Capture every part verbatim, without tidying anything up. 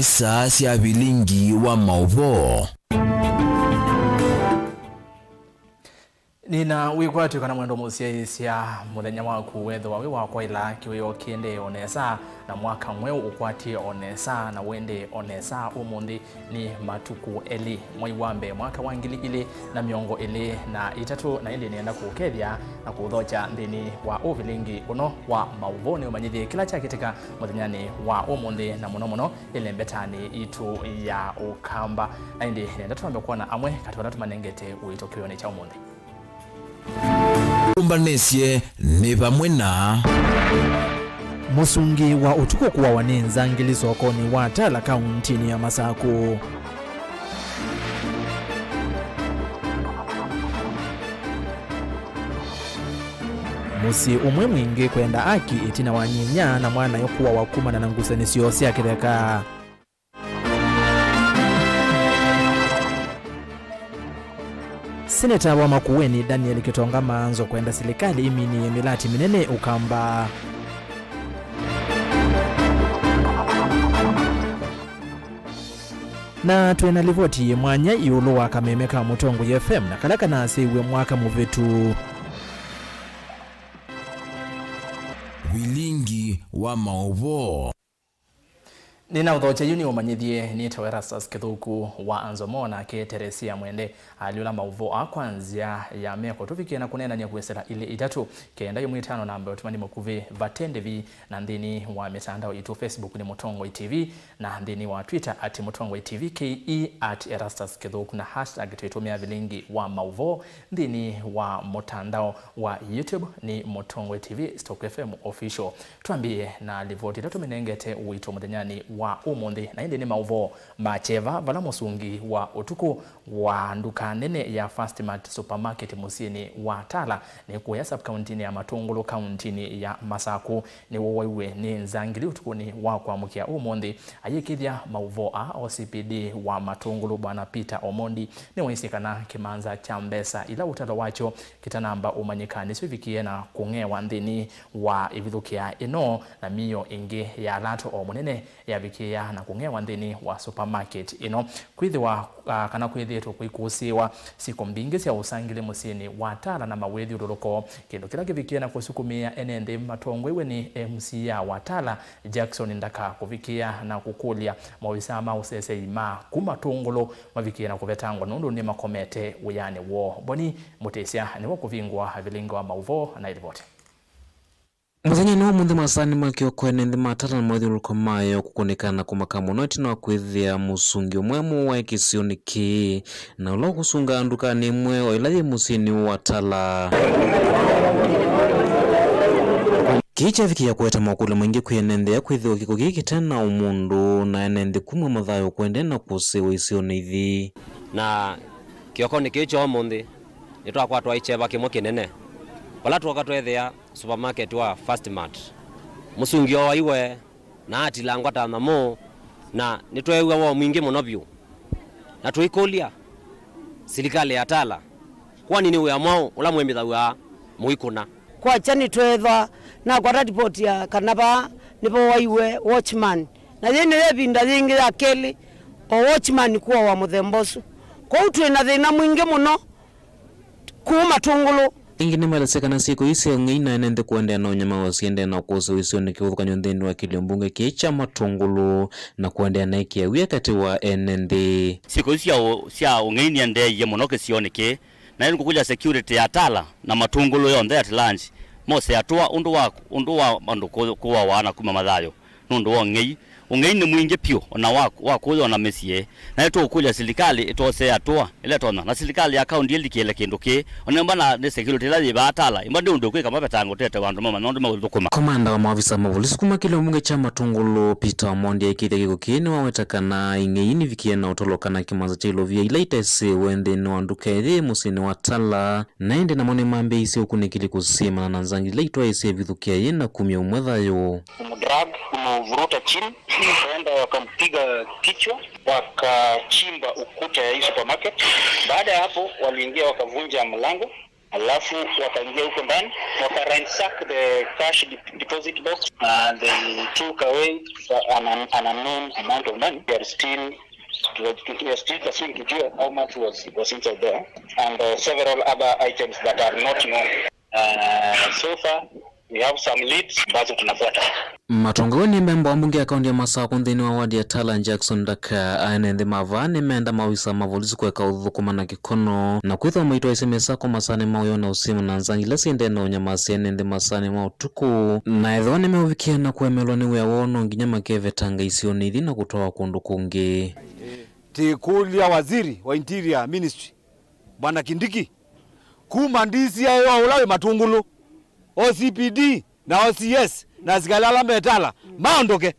Saa sya vilingi wa maũvoo. Nĩna wĩkwatyo kana mwendwa mũsyaĩĩsya, mũthenya waku wethĩwa wĩ wa kwaĩla, kĩwĩoo kĩendee o nesa, na mwaka mweũ ũkwatĩe o nesa, na ũendee o nesa ũmũnthĩ. Nĩ matukũ elĩ, mwei wa mbee, mwaka wa ngili ilĩ na mĩongo ĩlĩ na ĩtatũ, na ĩndĩ nĩenda kũũkethya na kũũthokya nthĩnĩ wa ũvilingi ũno wa maũvoo, nĩũmanyĩthye kĩla kyakĩtĩka mũthenyanĩ wa ũmũnthĩ, na mũno mũno ĩlembetanĩ itũ ya Ũkamba. Na ĩndĩ nĩenda twambe kwona amwe katĩ wa ala tũmanengete ũito kĩwĩonĩ kya ũmũnthĩ. Ũmbanĩsye nĩ vamwe na. Mũsungi wa ũtukũ kũawa nĩ nzangili sokonĩ wa Tala kauntinĩ ya Masakũ. Mũsyĩ ũmwe mwingĩ kwenda aki ĩtina wa nyinya na mwanae kũawa kumana na ngusanĩsyo sya kĩtheka. Seneta wa Makueni Daniel Kitonga Maanzo kwenda silikalĩ ĩminĩe mĩlati mĩnene Ũkamba. Na twĩ na livoti yĩ mwanya ĩũlũ wa kameme ka Mũtongoi F M na kala kanaseiwe mwaka mũvĩtu. Vilingi wa maũvoo. Nĩnaũthokya yu nĩũmanyĩthye nĩtawa Erastus Kĩthũku wa Anzomo, nake Teresia Mwende alyũla maũvoo aa kwa nzĩa ya meko. Tũvikĩe na kũneenany'a kwĩsĩla ilĩ itatũ, kenda ĩmwe itano namba ũtũmani mũkuvĩ vate ndĩvi, na nthĩnĩ wa mĩtandao itũ, Facebook nĩ Mũtongoi T V, na nthĩnĩ wa Twitter at Mũtongoi T V K E, at Erastus Kĩthũku, na hashtag twĩtũmĩa vilingi wa maũvoo. Nthĩnĩ wa mũtandao wa YouTube nĩ Mũtongoi T V stroke F M Official. Twambĩĩe na livoti ĩla tũmĩnengete ũito mũthenyanĩ wa ũmũnthĩ, na ĩndĩ nĩ maũvoo ma kyeva vala mũsungi wa ũtukũ wa nduka nene ya Fastmart Supermarket mũsyĩnĩ wa Tala, nĩ kũya sub-kauntinĩ ya Matũngũlũ, kauntinĩ ya Masakũ, nĩwowaiwe nĩ nzangili ũtukũnĩ wa kwamũkĩa ũmũnthĩ. Ayĩkĩthya maũvoo aa, O C P D wa Matũngũlũ, Bwana Peter Omondi, nĩwaisye kana kĩmanza kya mbesa ila ũtalo wakyo kĩtanamba ũmanyĩka nĩsyo ivikĩe na kũng'ewa nthĩnĩ wa ĩvithũkĩa ĩno, na mĩio ĩngĩ ya lato o mũnene yavikĩĩa na kũng'ewa nthĩnĩ wa supermarket ĩno. Kwĩthĩwa, ah, kana kwĩthĩĩtwe kũikũsĩĩwa siko mbingĩ sya ũsangili mũsyĩnĩ wa Tala na mawĩthyũlũlũko, kĩndũ kĩla kĩvikĩe na kũsukumĩĩa ene nthĩ matongoew'e nĩ M C A wa Tala, Jackson Ndaka, kũvikĩĩa na kũkũlya maovisaa ma ũseseĩ ma kuma Tũngũlũ mavikĩe na kũvetangwa nũndũ nĩmakomete wĩanĩ woo. Boni Mũtĩsya nĩwe ũkũvingũa vilingi wa maũvoo na ĩlivoti. Mũthenyanĩ wa ũmũnthĩ, masaani ma kĩoko ene nthĩ ma Tala na mawĩthyũlũlũko mayo kũkũnĩka na kũmaka mũno ĩtina wa kwĩthĩa mũsungi ũmwe mũwae kĩsionĩ kĩĩ, na ũla ũkũsungaa ndukanĩ ĩmwe o ĩla yĩ mũsyĩnĩ wa Tala. Kĩĩ kyavikĩĩa kũete makũlyo maingĩ kwĩ ene nthĩ aa kwĩthĩwa kĩko kĩĩ kĩte na ũmũndũ, na ene nthĩ kumw'a mathayũ kũendee na kũsĩĩwa isionĩ ithi. Na kĩokonĩ kĩĩ kya ũmũnthĩ, nĩtwakwatwa ĩkyeva kĩmwe kĩnene. Vala twoka tweethĩa supermarket wa Fastmart. Mũsungi owaiwe na atilangwa ta nyamũ, na nĩtweew'a woo mwingĩ mũno vyũ. Na tũikũlya silikalĩ ya Tala, kwani nĩ wĩa mwaũ ũla mwĩmĩthaw'a mũikũna? Kwakya nĩtweethwa nakwata ripoti ya kana vaa nĩvowaiwe watchman, na yĩĩ nĩyo ĩvinda yĩngĩ ya kelĩ o watchman kũawa mũthemba ũsu. Kwoou twĩ na thĩna mwingĩ mũno kũu Matũngũlũ. Ĩngĩ nĩmaelesya kana syĩko ii sya ũng'ei na ene nthĩ kũendeea na ũnyamao syĩendee na ũkũsĩĩwa isionĩ kĩvathũkany'o nthĩnĩ wa kĩlio mbunge kĩĩ kya Matũngũlũ na kũendeea na ĩkĩa wia katĩ wa ene nthĩ. Syĩko isu sya ũ-, sya ũng'ei nĩendeeie mũno kĩsionĩ kĩĩ, na ĩndĩ ngũkũlya security ya Tala na Matũngũlũ yonthe at large mose atũa ũndũ wa, ũndũ wa andũ kũ-, kũawa na kuma mathayũ nũndũ wa ũng'ei. Ũng'ei nĩ mwingĩ pyũ, o na wa, wa kũya o na mĩsyĩ. Na nĩtũũkũlya silikalĩ ĩtwosee atũa ĩla ĩtonya, na silikalĩ ya kaũnti ĩlikĩle kĩndũ kĩĩ, o na ĩmba na nĩ security ĩla yĩ vaa Tala, ĩmba nĩ ũndũ ĩkwĩka mavetangũtete andũ mamanya ũndũ meũthũkũma. Komanda wa maovisa ma volisi kuma kĩlio mbunge kya Matũngũlũ, Peter Omondi, aikĩĩthya kĩko kĩĩ nĩwaweta kana ing'ei nĩvikĩe na ũtoloka na kĩmanza kya ilovia ila itaĩsĩwe nthĩnĩ wa nduka ĩyĩ mũsyĩnĩ wa Tala. Na ĩndĩ namo nĩmambĩĩisye ũkunĩkĩli kũsyĩmana na nzangili ila itwaĩĩsye ĩvithũkĩa yĩ na kumya ũmwe thayũ. Kumdrag, kumvuruta chini, wakaenda wakampiga kichwa, wakachimba ukuta ya hii supermarket. Baada ya hapo, waliingia wakavunja mlango. Alafu wakaingia huko ndani, waka ransack the cash de- deposit box, and they took away an, an, an unknown amount of money. They are still, we are still pursuing to jua how much was, was inside there, and uh, several other items that are not known. Uh, so far, we have some leads ambazo tunafuata. Matongoi nĩ memba wa mbunge ya kaunti ya Masakũ nthĩnĩ wa wadi ya Tala, Jackson Ndaka, aene nthĩ ma vaa nĩmenda maovisa ma volisi kũeka ũthũkũma na kĩkono na kwĩthĩwa maitwaĩsye mĩsako masaanĩ ma ũyoo na ũsĩmũ na nzangĩ ila syĩendee na ũnyamasya ene nthĩ masaanĩ ma ũtukũ, na ethĩwa nĩmeũvikĩa na kũemelwa nĩ wĩa woo, no nginya makevetanga isionĩ ithi na kũtwawa kũndũ kũngĩ. Tĩkũlya waziri wa Interior Ministry, Bwana Kindiki, kuma D C I O ũla wĩ Matungulu, O C P D na O C S na asikalĩ ala me Tala maondoke.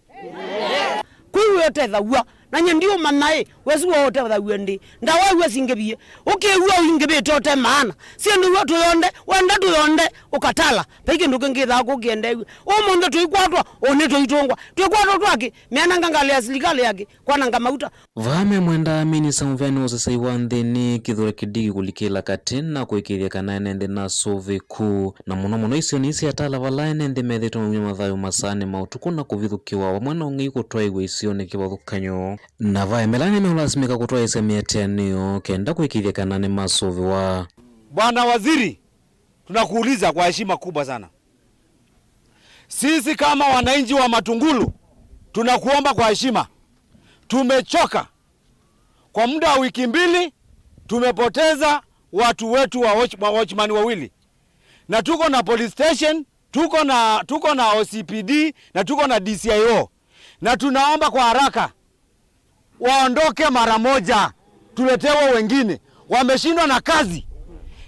Kwĩ wĩa ũtethaw'a, na nyie ndiũmanya ĩ, wĩsu wa ũtethaw'a ndĩ. Ndawa iw'a singĩvie, ũkĩw'a ũingĩvĩte ũte maana. Syĩndũ iw'a tũyonde, wenda tũyonde, ũkatala. Vai kĩndũ kĩngĩ kĩthaa kũkĩendeew'e. Ũmũnthĩ tũikwatwa, ũnĩ tũitũngwa. Twĩkwatwa twakĩ, mĩananga ngalĩ ya silikalĩ yakĩ, kwananga mauta. Vaa memwendaa minista mũvĩanĩ wa ũseseĩ wa nthĩnĩ Kithure Kindiki kũlikĩla katĩ na kũĩkĩĩthya kana ene nthĩ nasũvĩku, na mũno mũno isionĩ ii sya Tala vala ene nthĩ methĩĩtwe maumya mathayũ masaanĩ ma ũtukũ na kũvithũkĩwa, vamwe na ũng'ei kũtwaĩw'a isionĩ kĩvathũkany'o, na vaemela nĩmeũlasimĩka kũtwaĩĩsya mĩatĩanĩo kenda kũĩkĩĩthya kana nĩmasũvĩwa. Bwana Waziri, tunakuuliza kwa heshima kubwa sana. Sisi kama wananchi wa Matungulu, tunakuomba kwa heshima. Tumechoka. Kwa muda wa wiki mbili, tumepoteza watu wetu wa watch-, wa watchman wawili. Na tuko na police station, tuko na, tuko na O C P D, na tuko na D C I O. Na tunaomba kwa haraka, waondoke mara moja, tuletewe wengine. Wameshindwa na kazi.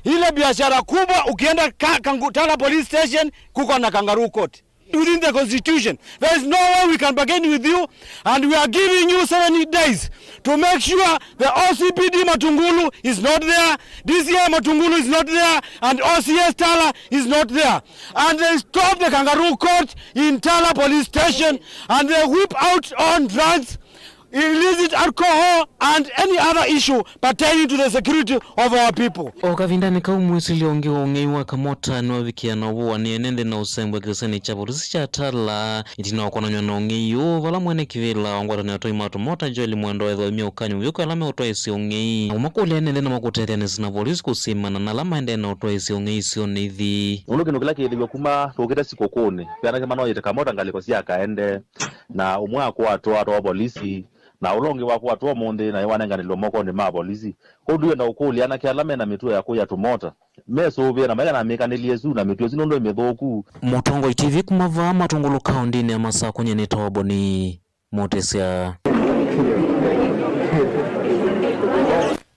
Ile biashara kubwa, ukienda ka, kangu, Tala Police Station, kuko na kangaroo court. Within the constitution, there is no way we can bargain with you, and we are giving you seven days to make sure the O C P D Matungulu is not there, D C I Matungulu is not there, and O C S Tala is not there. And they stop the kangaroo court in Tala Police Station, and they whip out on drugs, illicit alcohol, and any other issue pertaining to the security of our people. O kavindanĩ kau, mwĩsĩlyo ũngĩ wa ũng'ei wa kamota nĩwavikĩa na ũvũanĩ ene nthĩ na ũsembwa kĩsesenĩ kya volisi kya Tala, ĩtina wa kwonany'a na ũng'ei ũũ, vala mwene kĩvĩla wa ngwatanĩo ya atwai ma tũmota Joel Mwendwa ethĩwa aumya ũkany'o vyũ kwĩ ala meũtwaĩsya ũng'ei, na kũmakũlya ene nthĩ na makũtetheanĩsya na volisi kũsimana na ala maendee na ũtwaĩsya ũng'ei isionĩ ithi. Nũndũ kĩndũ kĩla kĩĩthĩw'e kuma tũkĩte sikũkũnĩ, vena kĩmanoyĩte kamota ngalĩko sya kaende, na ũmwe akwatwa, atwawa volisi, na ũla ũngĩ wakwatwa ũmũnthĩ, na wanenganĩlwe mokonĩ ma volisi. Kwoou ndiwenda ũkũlya anake ala mena mĩtuo ya kũya tũmota, mesũvĩe na makanamĩkanĩlye ĩsu na mĩtuo ĩsu nũndũ ĩ mĩthũku. Mũtongoi T V kuma vaa Matungulu kaũndĩnĩ ya Masakũ, nyie nĩtawa Boni Mũtĩsya.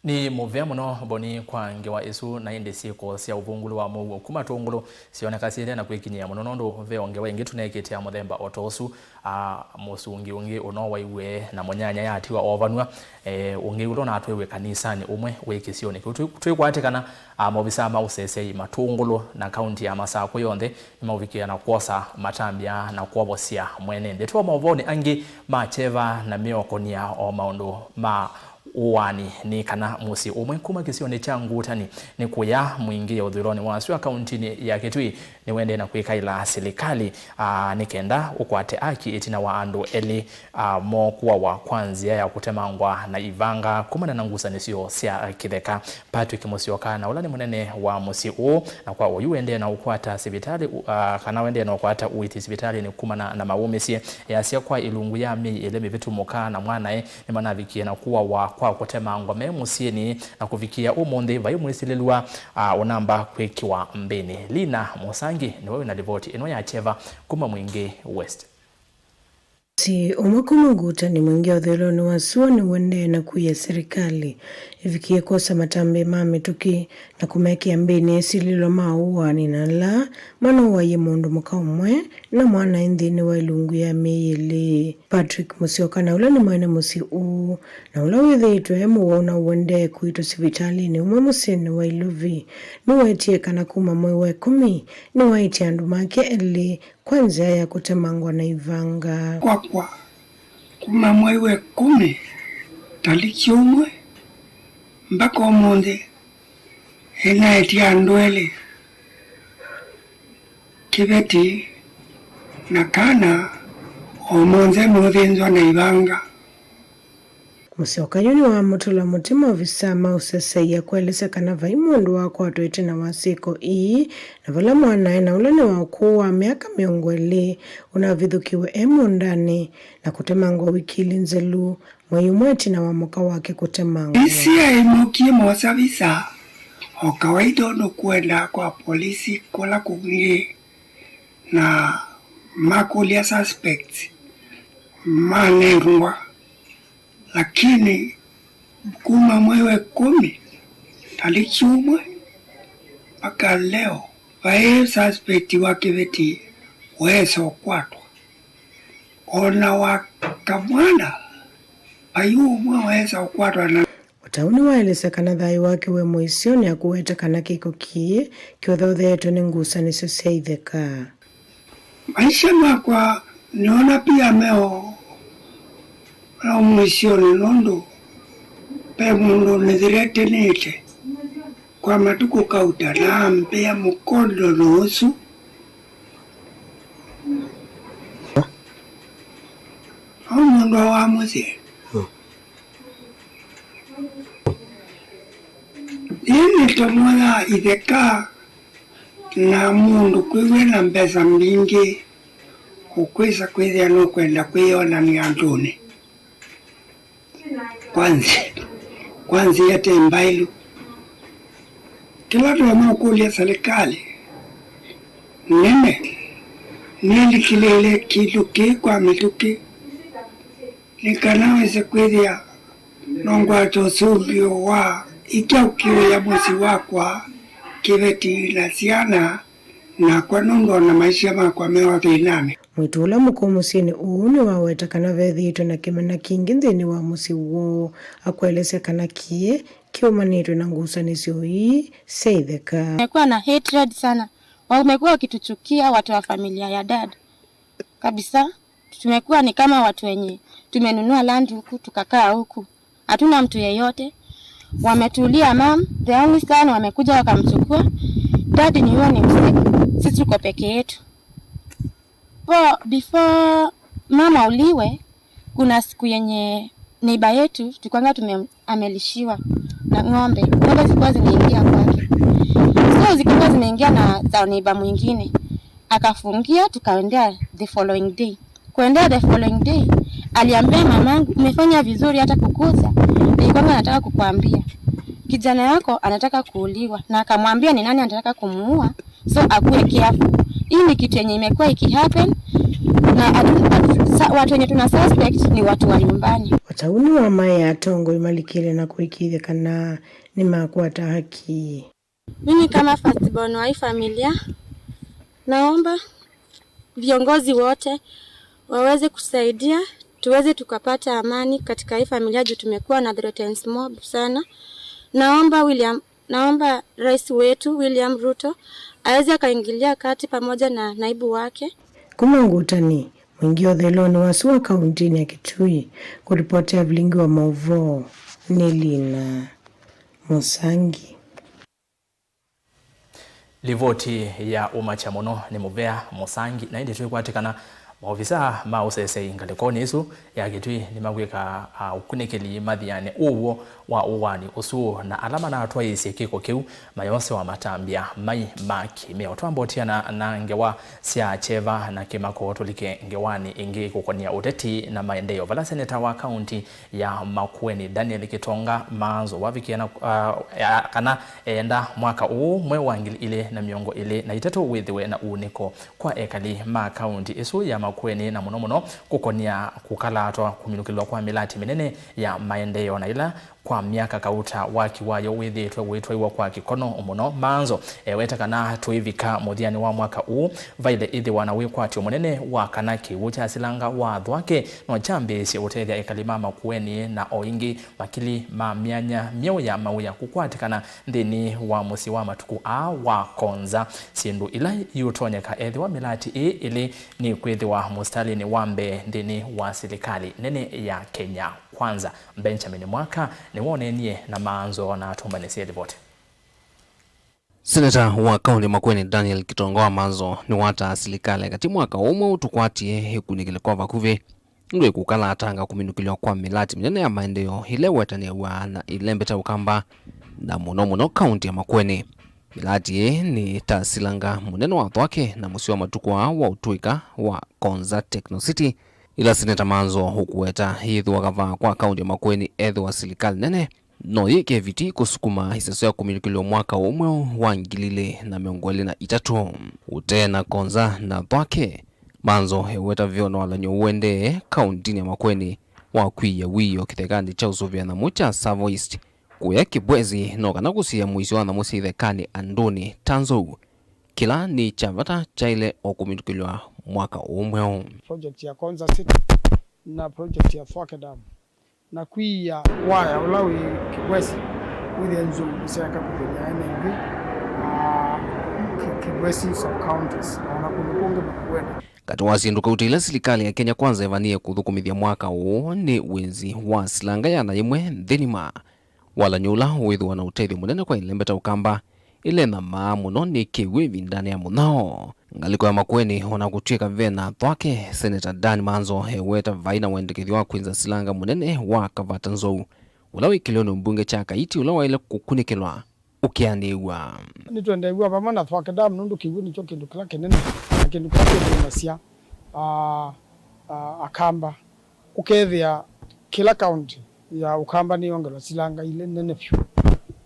Nĩ mũvea mũno Boni kwa ngewa ĩsu, na ĩndĩ syĩko sya ũvungũlu wa mũuo kuma Tũngũlũ syoneka syĩle na kwĩkinyĩa mũno, nũndũ ve o ngewa ĩngĩ tũneekĩte ya mũthemba o ta ũsu. A, mũsungi ũngĩ ũno waiwe na mũnyanya yatiwa ovanw'a, e, ũngĩ ũla ũnatwĩwe kanisanĩ ũmwe wĩ kĩsionĩ kĩu. Twĩ-, twĩkwatĩkana, a, maovisaa ma ũseseĩ Matũngũlũ na kaunti ya Masakũ yonthe nĩmaũvikĩa na kwosa matambya na kwovosya mwene nthĩ. Twa maũvoonĩ angĩ ma kyeva na mĩokonia o maũndũ ma ũaani nĩ kana mũsyĩ ũmwe kuma kĩsionĩ kya Ngutani nĩ kũya mwingĩ ya ũthũĩlonĩ wa sua kauntinĩ ya Kitui nĩwendee na kwĩkaĩla silikalĩ, a, nĩ kenda ũkwate aki ĩtina wa andũ elĩ, a, moo kũawa kwa nzĩa ya kũtemangwa na ivanga kumana na ngusanĩsyo sya kĩtheka. Patrick Musyoka, na ũla nĩ mũnene wa mũsyĩ ũũ, na kwa oyu wendee na ũkwata sivitalĩ, u-, a, kana wendee na ũkwata ũiiti sivitalĩnĩ kumana na mawũmĩsye, easya kwa ilungu ya myei ĩlĩ mĩvĩtu mũka na mwanae nĩmanavikie na kũawa kwa kũtemangwa me mũsyĩnĩ, na kũvikĩa ũmũnthĩ vai mwĩsilĩlw'a, a, ũnamba kwĩkĩwa mbĩnĩ. Lina Mũsangi nĩwe wĩna livoti ĩno ya kyeva kuma Mwingĩ West. Mũsyĩ ũmwe kuma Ngutani mwingĩ ũthũĩlonĩ wa sua nĩwendee na kũia silikalĩ ĩvikĩe kwosa matambya ma mĩtũkĩ na kũmekĩa mbĩnĩ ĩsilĩlwa ma ũaani na ala manooaie mũndũ mũka ũmwe na mwanae nthĩnĩ wa ilungu ya myei ĩlĩ. Patrick Musyoka, na ũla nĩ mwene mũsyĩ ũũ, na ũla wĩthĩĩtwe e mũwau na ũendee kũitwa sivitalĩnĩ ũmwe mũsyĩnĩ wa Ilovi, nĩwetie kana kuma mwei wa ĩkũmi nĩwaĩtye andũ make elĩ kwa nzĩa ya kũtemangwa na ivanga. Kwakwa kuma mwei wa ĩkũmi taliki ũmwe mbaka ũmũnthĩ, Ĩnaĩtye andũ elĩ, kĩveti na kana, o monthe meũthĩnzwa na ivanga. Mũsyoka yu nĩwamũtũla mũtĩ maovisaa ma ũseseĩa kũelesya kana vai mũndũ wakwatwa ĩtina wa syĩko ii, na vala mwanae na ũla nĩ wa ũkũũ wa myaka mĩongo ĩlĩ ũnavithũkĩwe e mũũndanĩ na kũtemangwa wiki ilĩ nzelu, mwei ũmwe ĩtina wa mũka wake kũtemangwa. D C I mokie mosa visa, o kawaida ũndũ kũendaa kwa polisi kũla kũngĩ, na makũlya suspects manengwa, lakini kuma mwei wa ĩkũmi, taliki ũmwe, mpaka leo, vai suspect wa kĩveti weesa ũkwatwa. O na wa kamwana, vai ũmwe weesa ũkwatwa na Ũtau nĩwaelesya kana thayũ wake wĩ mũisyonĩ akũweta kana kĩko kĩĩ kĩũthaũthetwe nĩ ngusanĩsyo sya itheka. Maisha makwa nĩona pia meo, meo mũisyonĩ nũndũ ve mũndũ nĩthreatenĩte kwa matukũ kauta na ambĩa mũkondolo ũsu. O mũndũ wa mũsyĩ. Ĩĩ nĩ tomo ya itheka na mũndũ kwĩw'a na mbesa mbingĩ, ũkwĩsa kwĩthĩa nũkwenda kwĩyonany'a andũnĩ. Kwa nzĩ, kwa nzĩa ĩte mbaĩlu. Kĩla tũema ũkũlya serikali nene nĩlikĩlĩĩle kĩndũ kĩĩ kwa mĩtũkĩ, nĩ kana wĩse kwĩthĩa nũngwata ũsũngĩo wa ĩkyaũkĩo ya mũsyĩ wakwa, kĩveti na syana, nakwa nũndũ o na maisha makwa me o thĩnanĩ. Mwĩĩtu ũla mũkũũ mũsyĩnĩ ũũ nĩwaweta kana vethĩĩtwe na kĩmena kingĩ nthĩnĩ wa mũsyĩ woo, akũelesya kana kĩĩ kĩũmanĩtwe na ngusanĩsyo ii sya itheka. Tumekuwa na hatred sana. Wamekuwa wakituchukia watu wa familia ya dad. Kabisa. Tumekuwa ni kama watu wenye tumenunua land huku, tukakaa huku. Hatuna mtu yeyote. Wametuulia mom, the only son wamekuja wakamchukua. Dad ni huyo ni msiku, sisi tuko peke yetu. Before, before mama auliwe, kuna siku yenye neighbor yetu tukwanga tume-, amelishiwa na ng'ombe. Ng'ombe zilikuwa zimeingia kwake. So zilikuwa zimeingia na za neighbor mwingine. Akafungia, tukaendea the following day. Kuendea the following day, aliambia mamangu, "Umefanya vizuri hata kukuja. Nilikuwa nataka kukuambia. Kijana yako anataka kuuliwa." Na akamwambia ni nani anataka kumuua. So akuwe careful. Hii ni kitu yenye imekuwa ikihappen, na atu, atu, sa, watu wenye tuna suspect ni watu wa nyumbani. Ũtau nĩwamaĩe atongoi malikĩle na kũĩkĩĩthya kana nĩmakwata haki. Mimi kama first born wa hii familia, naomba viongozi wote waweze kusaidia, tuweze tukapata amani katika hii familia juu tumekuwa na threats mob sana. Naomba William, naomba rais wetu William Ruto aweze akaingilia kati pamoja na naibu wake. Kuma Ngutani, Mwingi Otheloni wasu wa kauntinĩ ya Kitui, kũlipotea vilingi wa maũvoo nĩ Lina Mũsangi. Livoti ya ũmakya mũno nĩ mũvea Mũsangi, na ĩndĩ twĩkwatĩkana maovisaa ma ũsesei ngalĩkonĩ ĩsu ya Kitui nĩmakwĩka, a, ũkunĩkĩli mathianĩ ũw'o wa ũwaani ũsu, na ala manatwaĩĩsye kĩko kĩu mayosewa matambya mai ma kĩmeo. Twambotiana na ngewa sya kyeva na kĩmako, tũlike ngewanĩ ĩngĩ kũkonia ũteti na maendeeo, vala seneta wa kaunti ya Makueni, Daniel Kitonga Maanzo, wavikie na, ah, ya, kana eenda mwaka ũũ mweũ wa ngili ilĩ na mĩongo ĩlĩ na itatũ wĩthĩwe na uunĩko kwa ekali ma kaunti ĩsu ya Makueni, na mũno mũno kũkonia kũkalatwa kũminũkĩlwa kwa mĩlati mĩnene ya maendeeo, na ĩla kwa myaka kauta waki wayo wĩthĩĩtwe ũitwaiwa kwa kĩkono mũno. Maanzo eweta kana tũivika mũthyanĩ wa mwaka ũũ, vaile ĩthĩwa na wĩkwatyo mũnene wa kana kĩw'ũ kya silanga wa Thwake no kyambĩĩsye ũtethya ekali ma Makueni na o ĩngĩ makili ma myanya myeũ ya mawĩa kũkwatĩkana nthĩnĩ wa mũsyĩ wa matukũ aa wa Konza, syĩndũ ila iũtonyeka ethĩwa mĩlati ĩĩ ĩlĩ nĩkwĩthĩwa mũsitalĩnĩ wa mbee nthĩnĩ wa silikalĩ nene ya Kenya Kwanza. Benjamin Mwaka nĩwoneenie na Maanzo na atũmbanĩsye livoti. Seneta wa kaunti ya Makueni Daniel Kitongoa Manzo nĩwataa silikalĩ katĩ mwaka ũmwe ũtũkwatie ĩkunĩkĩle kwa vakuvĩ nũndũ ĩkũkala atanga kũminũkĩlwa kwa mĩlati mĩnene ya maendeeo ĩla ĩwetanĩaw'a na ĩlembete Ũkamba, na mũno mũno kaunti ya Makueni. Mĩlati ĩĩ nĩ ta silanga mũnene wa Thwake na mũsyĩ wa matukũ aa wa ũtũĩka wa Konza Techno City, ĩla Seneta Manzo ũkũweta yĩthĩwa gavaa kwa kaunti ya Makueni ethĩwa silikalĩ nene no yĩke viti kũsukuma ĩseso ya kũminũkĩlw'a mwaka ũmwe wa ngili ilĩ na mĩongo ĩlĩ na itatũ. Ũtee na Konza na Thwake, Manzo eweta vyũ na walany'o ũendee kauntinĩ ya Makueni wa kwĩĩa wĩoo kĩthekanĩ kya ũsũvĩa nyamũ kya Tsavo East, kũya Kibwezi, no kana kũsiĩa mũisyo wa nyamũ sya ithekanĩ andũnĩ ta nzou, kĩla nĩ kya vata kyaĩle o kũminũkĩlw'a mwaka ũũ mweũ. Project ya Konza City na project ya Thwake Dam. Na kwĩĩa waya ũla wĩ Kibwezi wĩthĩe nzou nĩsyaeka kũthĩny'a ene nthĩ, ah, Ki-, Kibwezi sub-counties, na ona kũndũ kũngĩ Makueni. Katĩ wa syĩndũ kauta ila silikalĩ ya Kenya Kwanza ĩvanĩe kũthũkũmĩthya mwaka ũũ nĩ wĩnzi wa silanga ĩana yĩmwe nthĩnĩ ma walany'o ũla wĩthĩwa na ũtethyo mũnene kwa ĩlembeta Ũkamba, ĩla ĩnyamaa mũno nĩ kĩw'ũ ĩvindanĩ ya mũnyao. Ngalĩko ya Makueni, o na kũtw'ĩka ve na Thwake, Seneta Dan Manzo eweta vai na wendekethyo wa kwĩnza silanga mũnene wa Kavata Nzou, ũla wĩ kĩlĩonĩ mbunge kya Kaiti, ũla waĩle kũkunĩkĩlwa ũkeanĩw'a. Nĩtwendeew'a vamwe na Thwake Dam nũndũ kĩw'ũ nĩkyo kĩndũ kĩla kĩnene na kĩndũ kĩla kĩthĩnasya, ah, ah, Akamba. Ũkethĩa kĩla kaunti ya Ũkamba nĩyongelwa silanga ilĩ nene vyũ.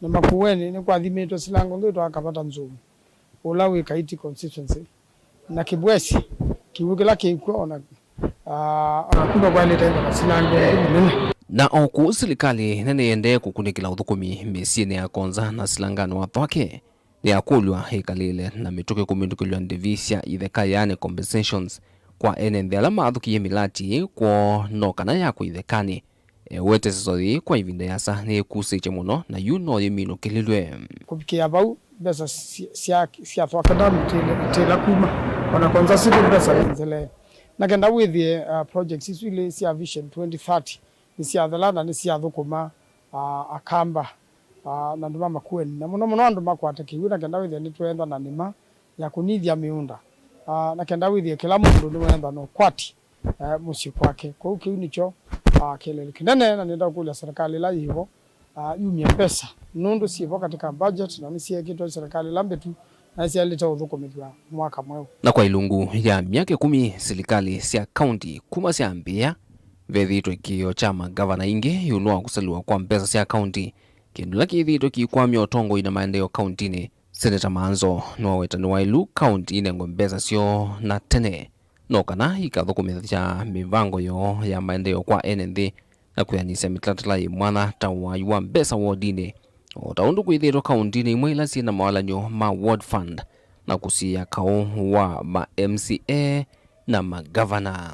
Na Makueni nĩkwathimĩtwe silanga ũngĩ wĩtawa Kavata Nzou, ũla wĩ Kaiti constituency, na Kibwezi, kĩw'ũ kĩla kĩkw'o, ona, ah, ona kuma kwaĩlĩte ĩthĩwa silanga ĩngĩ nene. Na o kũu silikalĩ nene yĩendee kũkunĩkĩla ũthũkũmi mĩsyĩnĩ ya Konza na silanganĩ wa Thwake, nĩyakũlw'a ĩkalĩle na mĩtũkĩ kũmĩndũkĩlw'a ndĩvi sya itheka, yaani compensations, kwa ene nthĩ ala mathũkĩie mĩlati kwoo no kana yakwe ithekanĩ. Ewete ĩseso yĩĩ kwa ĩvinda yĩasa nĩyĩkusĩtye mũno na yu no yĩminũkĩlĩlwe. Kũvikĩa vau, mbesa sya, sya, sya Thwake Dam itĩle, itĩla kuma, ona Konza City mbesa nzele. Na kenda wĩthĩe, uh, projects isu ilĩ sya Vision twenty thirty nĩsyathela na nĩsyathũkũma, uh, Akamba, ah, na andũ ma Makueni, na mũno mũno andũ makwate kĩw'ũ, na kenda wĩthĩe nĩtweethwa na nĩma ya kũnĩthya mĩũnda, ah, na kenda wĩthĩe kĩla mũndũ nĩweethwa na ũkwati, eh, mũsyĩ kwake. Kwoou kĩu nĩkyo, ah, kĩeleelo kĩnene, na nĩenda kũkũlya serikali ĩla yĩvo, ah, yumye mbesa, nũndũ syĩvo katika budget, na nĩsyĩkĩtwe nĩ serikali ĩla mbĩtu, na nĩsyaĩlĩte ũthũkũmĩthw'a mwaka mweũ. Na kwa ilungu ya myaka ĩkũmi, silikalĩ sya kaunti kuma syambĩĩa, vethĩĩtwe kĩĩo kya mangavana aingĩ ĩũlũ wa kũsalĩwa kwa mbesa sya kaunti, kĩndũ kĩla kĩthĩĩtwe kĩikwamya ũtongoi na maendeeo kauntinĩ. Seneta Manzo nĩwaweta nĩ waĩlu kaunti inengwe mbesa syoo na tene, no kana ikathũkũmĩthya mĩvango yoo ya maendeeo kwa ene nthĩ na kwĩanĩsya mĩtalatala yĩ mwanya ta wayu wa mbesa wodinĩ, o ta ũndũ kwĩthĩĩtwe kauntinĩ imwe ila syĩ na mawalany'o ma Ward Fund na kũsiĩĩa kaũ wa ma M C A na magavana.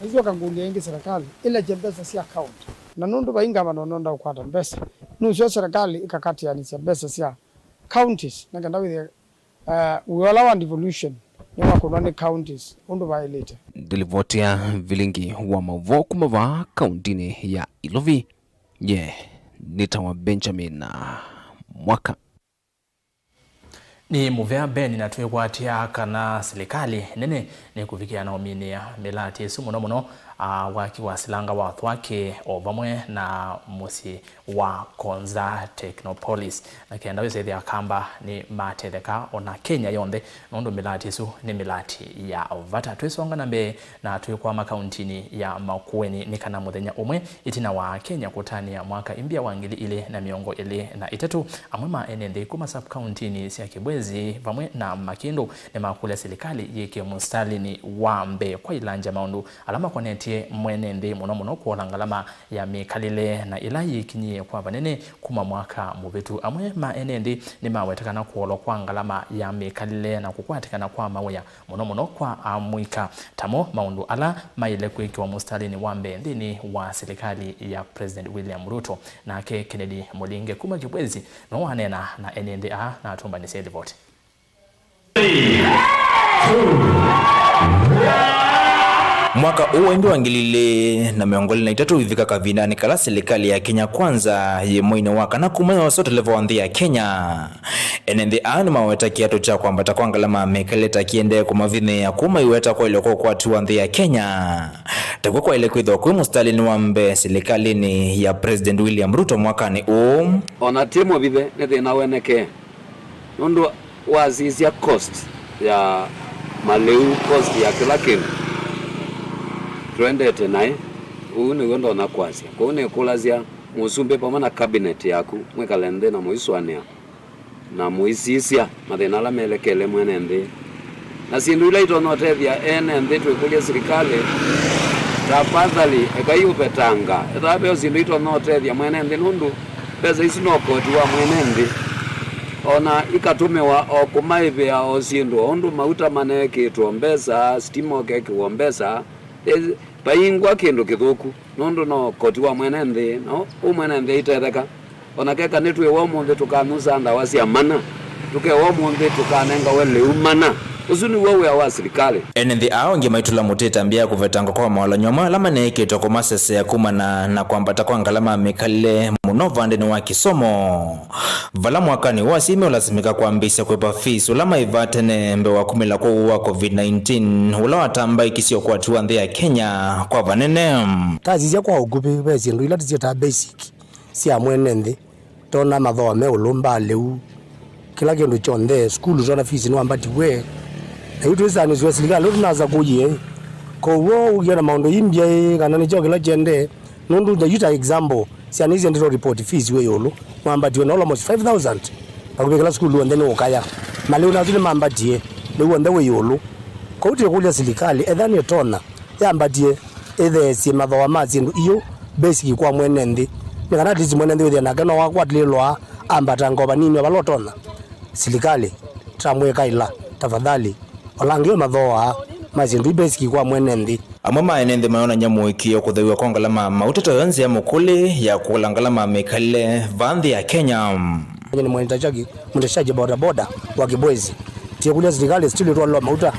Nĩsyoka ngũlya ĩngĩ, serikali ĩlekye mbesa sya kaunti, na nũndũ vai ngavana ũnenda ũkwata mbesa, nũseo serikali ĩkakatĩanĩsya mbesa sya counties, na kenda wĩthĩe, eh, wĩa ũla wa devolution nĩwakũnwa nĩ counties ũndũ vaĩlĩte. Ndilivotia vilingi wa maũvoo kuma vaa kauntinĩ ya Ilovi, nye nĩtawa Benjamin Mwaka. Nĩ mũvea Ben, na twĩkwatya kana silikalĩ nene nĩkũvikĩa na ũminĩa mĩlati ĩsu, mũno mũno, ah, waki wa silanga wa Thwake o vamwe na mũsyĩ wa Konza Technopolis, na kenda wĩsethĩa Akamba nĩ matetheka, o na Kenya yonthe, nũndũ mĩlati ĩsu nĩ mĩlati ya vata. Twĩsonga na mbee na twĩkwama kauntinĩ ya Makueni, nĩ kana mũthenya ũmwe ĩtina wa Kenya kũtanĩa mwaka ĩmbya wa ngili ilĩ na mĩongo ĩlĩ na itatũ, amwe ma ene nthĩ kuma sub-kauntinĩ sya Kibwezi vamwe na Makĩndũ nĩmakũlya silikalĩ yĩkĩe mũstalinĩ wa mbee kwa ilangya maũndũ ala makonetye mwene nthĩ, mũno mũno kũola ngalama ya mĩkalĩle na ĩla yĩkinyie kwa vanene kuma mwaka mũvĩtu. Amwe ma ene nthĩ nĩmaweta kana kũolwa kwa ngalama ya mĩkalĩle na kũkwatĩkana kwa mawĩa, mũno mũno kwa amũika, tamo maũndũ ala maĩle kwĩkĩwa mũstalinĩ wa mbee nthĩnĩ wa silikalĩ ya President William Ruto. Nake Kennedy Mũlinge kuma Kibwezi no waneena na ene nthĩ aa na atũmbanĩsye livoti. Mwaka ũũ wa ĩndĩ wa ngili ilĩ na mĩongo ĩlĩ na itatũ ũivika kavindanĩ kala silikalĩ ya Kenya Kwanza yĩ mweinĩ wa kana kuma yosa ũteleva wa nthĩ ya Kenya. Ene nthĩ aa nĩmaweta kĩatũ kya kwambata kwa ngalama ya mĩkalĩle ta kĩendee kũmavinyĩĩa kuma iweta kwaĩlwe kwa ũkwati wa nthĩ ya Kenya. Takw'o kwaĩle kwĩthĩwa kwĩ mũsitalĩnĩ wa mbee silikalĩnĩ ya President William Ruto mwakanĩ ũũ. O na ti mũvithe, nĩ thĩna wenekee. Nũndũ wasisya cost ya malĩu, cost ya kĩla kĩndũ tũendete naĩ, ũu nĩw'o ndonya kwasya. Kwoou nĩkũlasya mũsumbĩ vamwe na cabinet yaku mwĩkale nthĩ na mũisũanĩa na mũisisya mathĩna ala melekele mwene nthĩ. Na syĩndũ ila itonya ũtethya ene nthĩ, twĩkũlya silikalĩ, tafadhali, ekai ũvetanga. Ethĩwa ve syĩndũ itonya ũtethya mwene nthĩ, nũndũ mbesa isu no koti wa mwene nthĩ. O na ikatũmĩwa o kũmaĩvĩa o syĩndũ, o ũndũ mauta maneekĩtwe o mbesa, sitima ũkekĩwa o mbesa, e, vaingwa kĩndũ kĩthũku. Nũndũ no koti wa mwene nthĩ, na ũ mwene nthĩ aitetheka. O na keka nĩtwĩwa ũmũnthĩ tũkanyusa ndawa sya mana, tũkewa ũmũnthĩ tũkanengawe lĩu mana. Ũsu nĩw'o wĩa wa silikalĩ. Ene nthĩ aa angĩ maitũla mũtĩ ĩtambya ya kũvetangwa kwa mawalany'o amwe ala maneekĩtwe kũmasesea kumana na kwambata kwa ngalama ya mĩkalĩle mũno vandĩnĩ wa kĩsomo, vala mwakanĩ ũũ asyai meũlasimĩka kwambĩĩsya kũĩva fees ũla maĩvaa tene mbee wa kumĩla kwa ũwau wa covid nineteen, ũla watambaĩkisye ũkwati wa nthĩ ya Kenya kwa vanene. Tasisya kwa ũkuvĩ, ve syĩndũ ila tũsyĩtaa basic sya mwene nthĩ, tona mathooa me ũlũ, mbaa lĩu, kĩla kĩndũ kyonthe, sukulu tona fees nĩwambatiwe. Na yu twĩsanĩsw'a silikalĩ ũndũ tũnasakũie. Kwoou ũkĩa na maũndũ imbya ĩ, kana nĩkyo kĩla kyendee, nũndũ ta yu ta example, syana isu syendetwe report fees wĩ ĩũlũ, mwambatiwe na almost five thousand. Vakuvĩ kĩla sukulu w'onthe nĩũkaya. Malĩu nasu nĩmambatie, lĩu w'onthe wĩ ĩũlũ. Kwoou twĩkũlya silikalĩ, ethĩwa nĩtonya, yambatie ĩtheesye mathooa ma syĩndũ iũ basic kwa mwene nthĩ, nĩ kana at least mwene nthĩ wĩthĩa nake no wakwatĩlĩlwa ambata ngova nini o vala ũtonya. Silikalĩ, tũramwĩkaĩla, tafadhali, olangĩwe mathooa ma syĩndũ i basic kwa mwene nthĩ. Amwe ma ene nthĩ mayonany'a mũĩkĩĩo kũthew'a kwa ngalama ya mauta toyo nzĩa mũkũlĩ ya kũla ngalama ya mĩkalĩle vaa nthĩ ya Kenya. Nĩ mwendeshaji, mwendeshaji bodaboda wa Kibwezi. Twĩkũlya silikalĩ still ĩtwalwa mauta,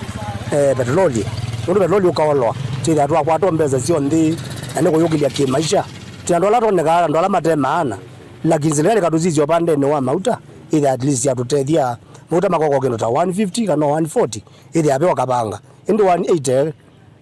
eh, petroli. Nũndũ petroli ũkaolwa, twĩthĩa twakwatwa mbesa syonthe, na nĩ kũyũkĩlya kĩmaisha. Twĩ andũ ala tonekaa, andũ ala mate maana. Lakini silikalĩ katũsisya ũvandenĩ wa mauta, ĩthĩa at least yatũtethya. Mauta makoko kĩndũ ta one fifty kana one forty, ĩthĩa ve ũkavanga. Ĩndĩ one eighty,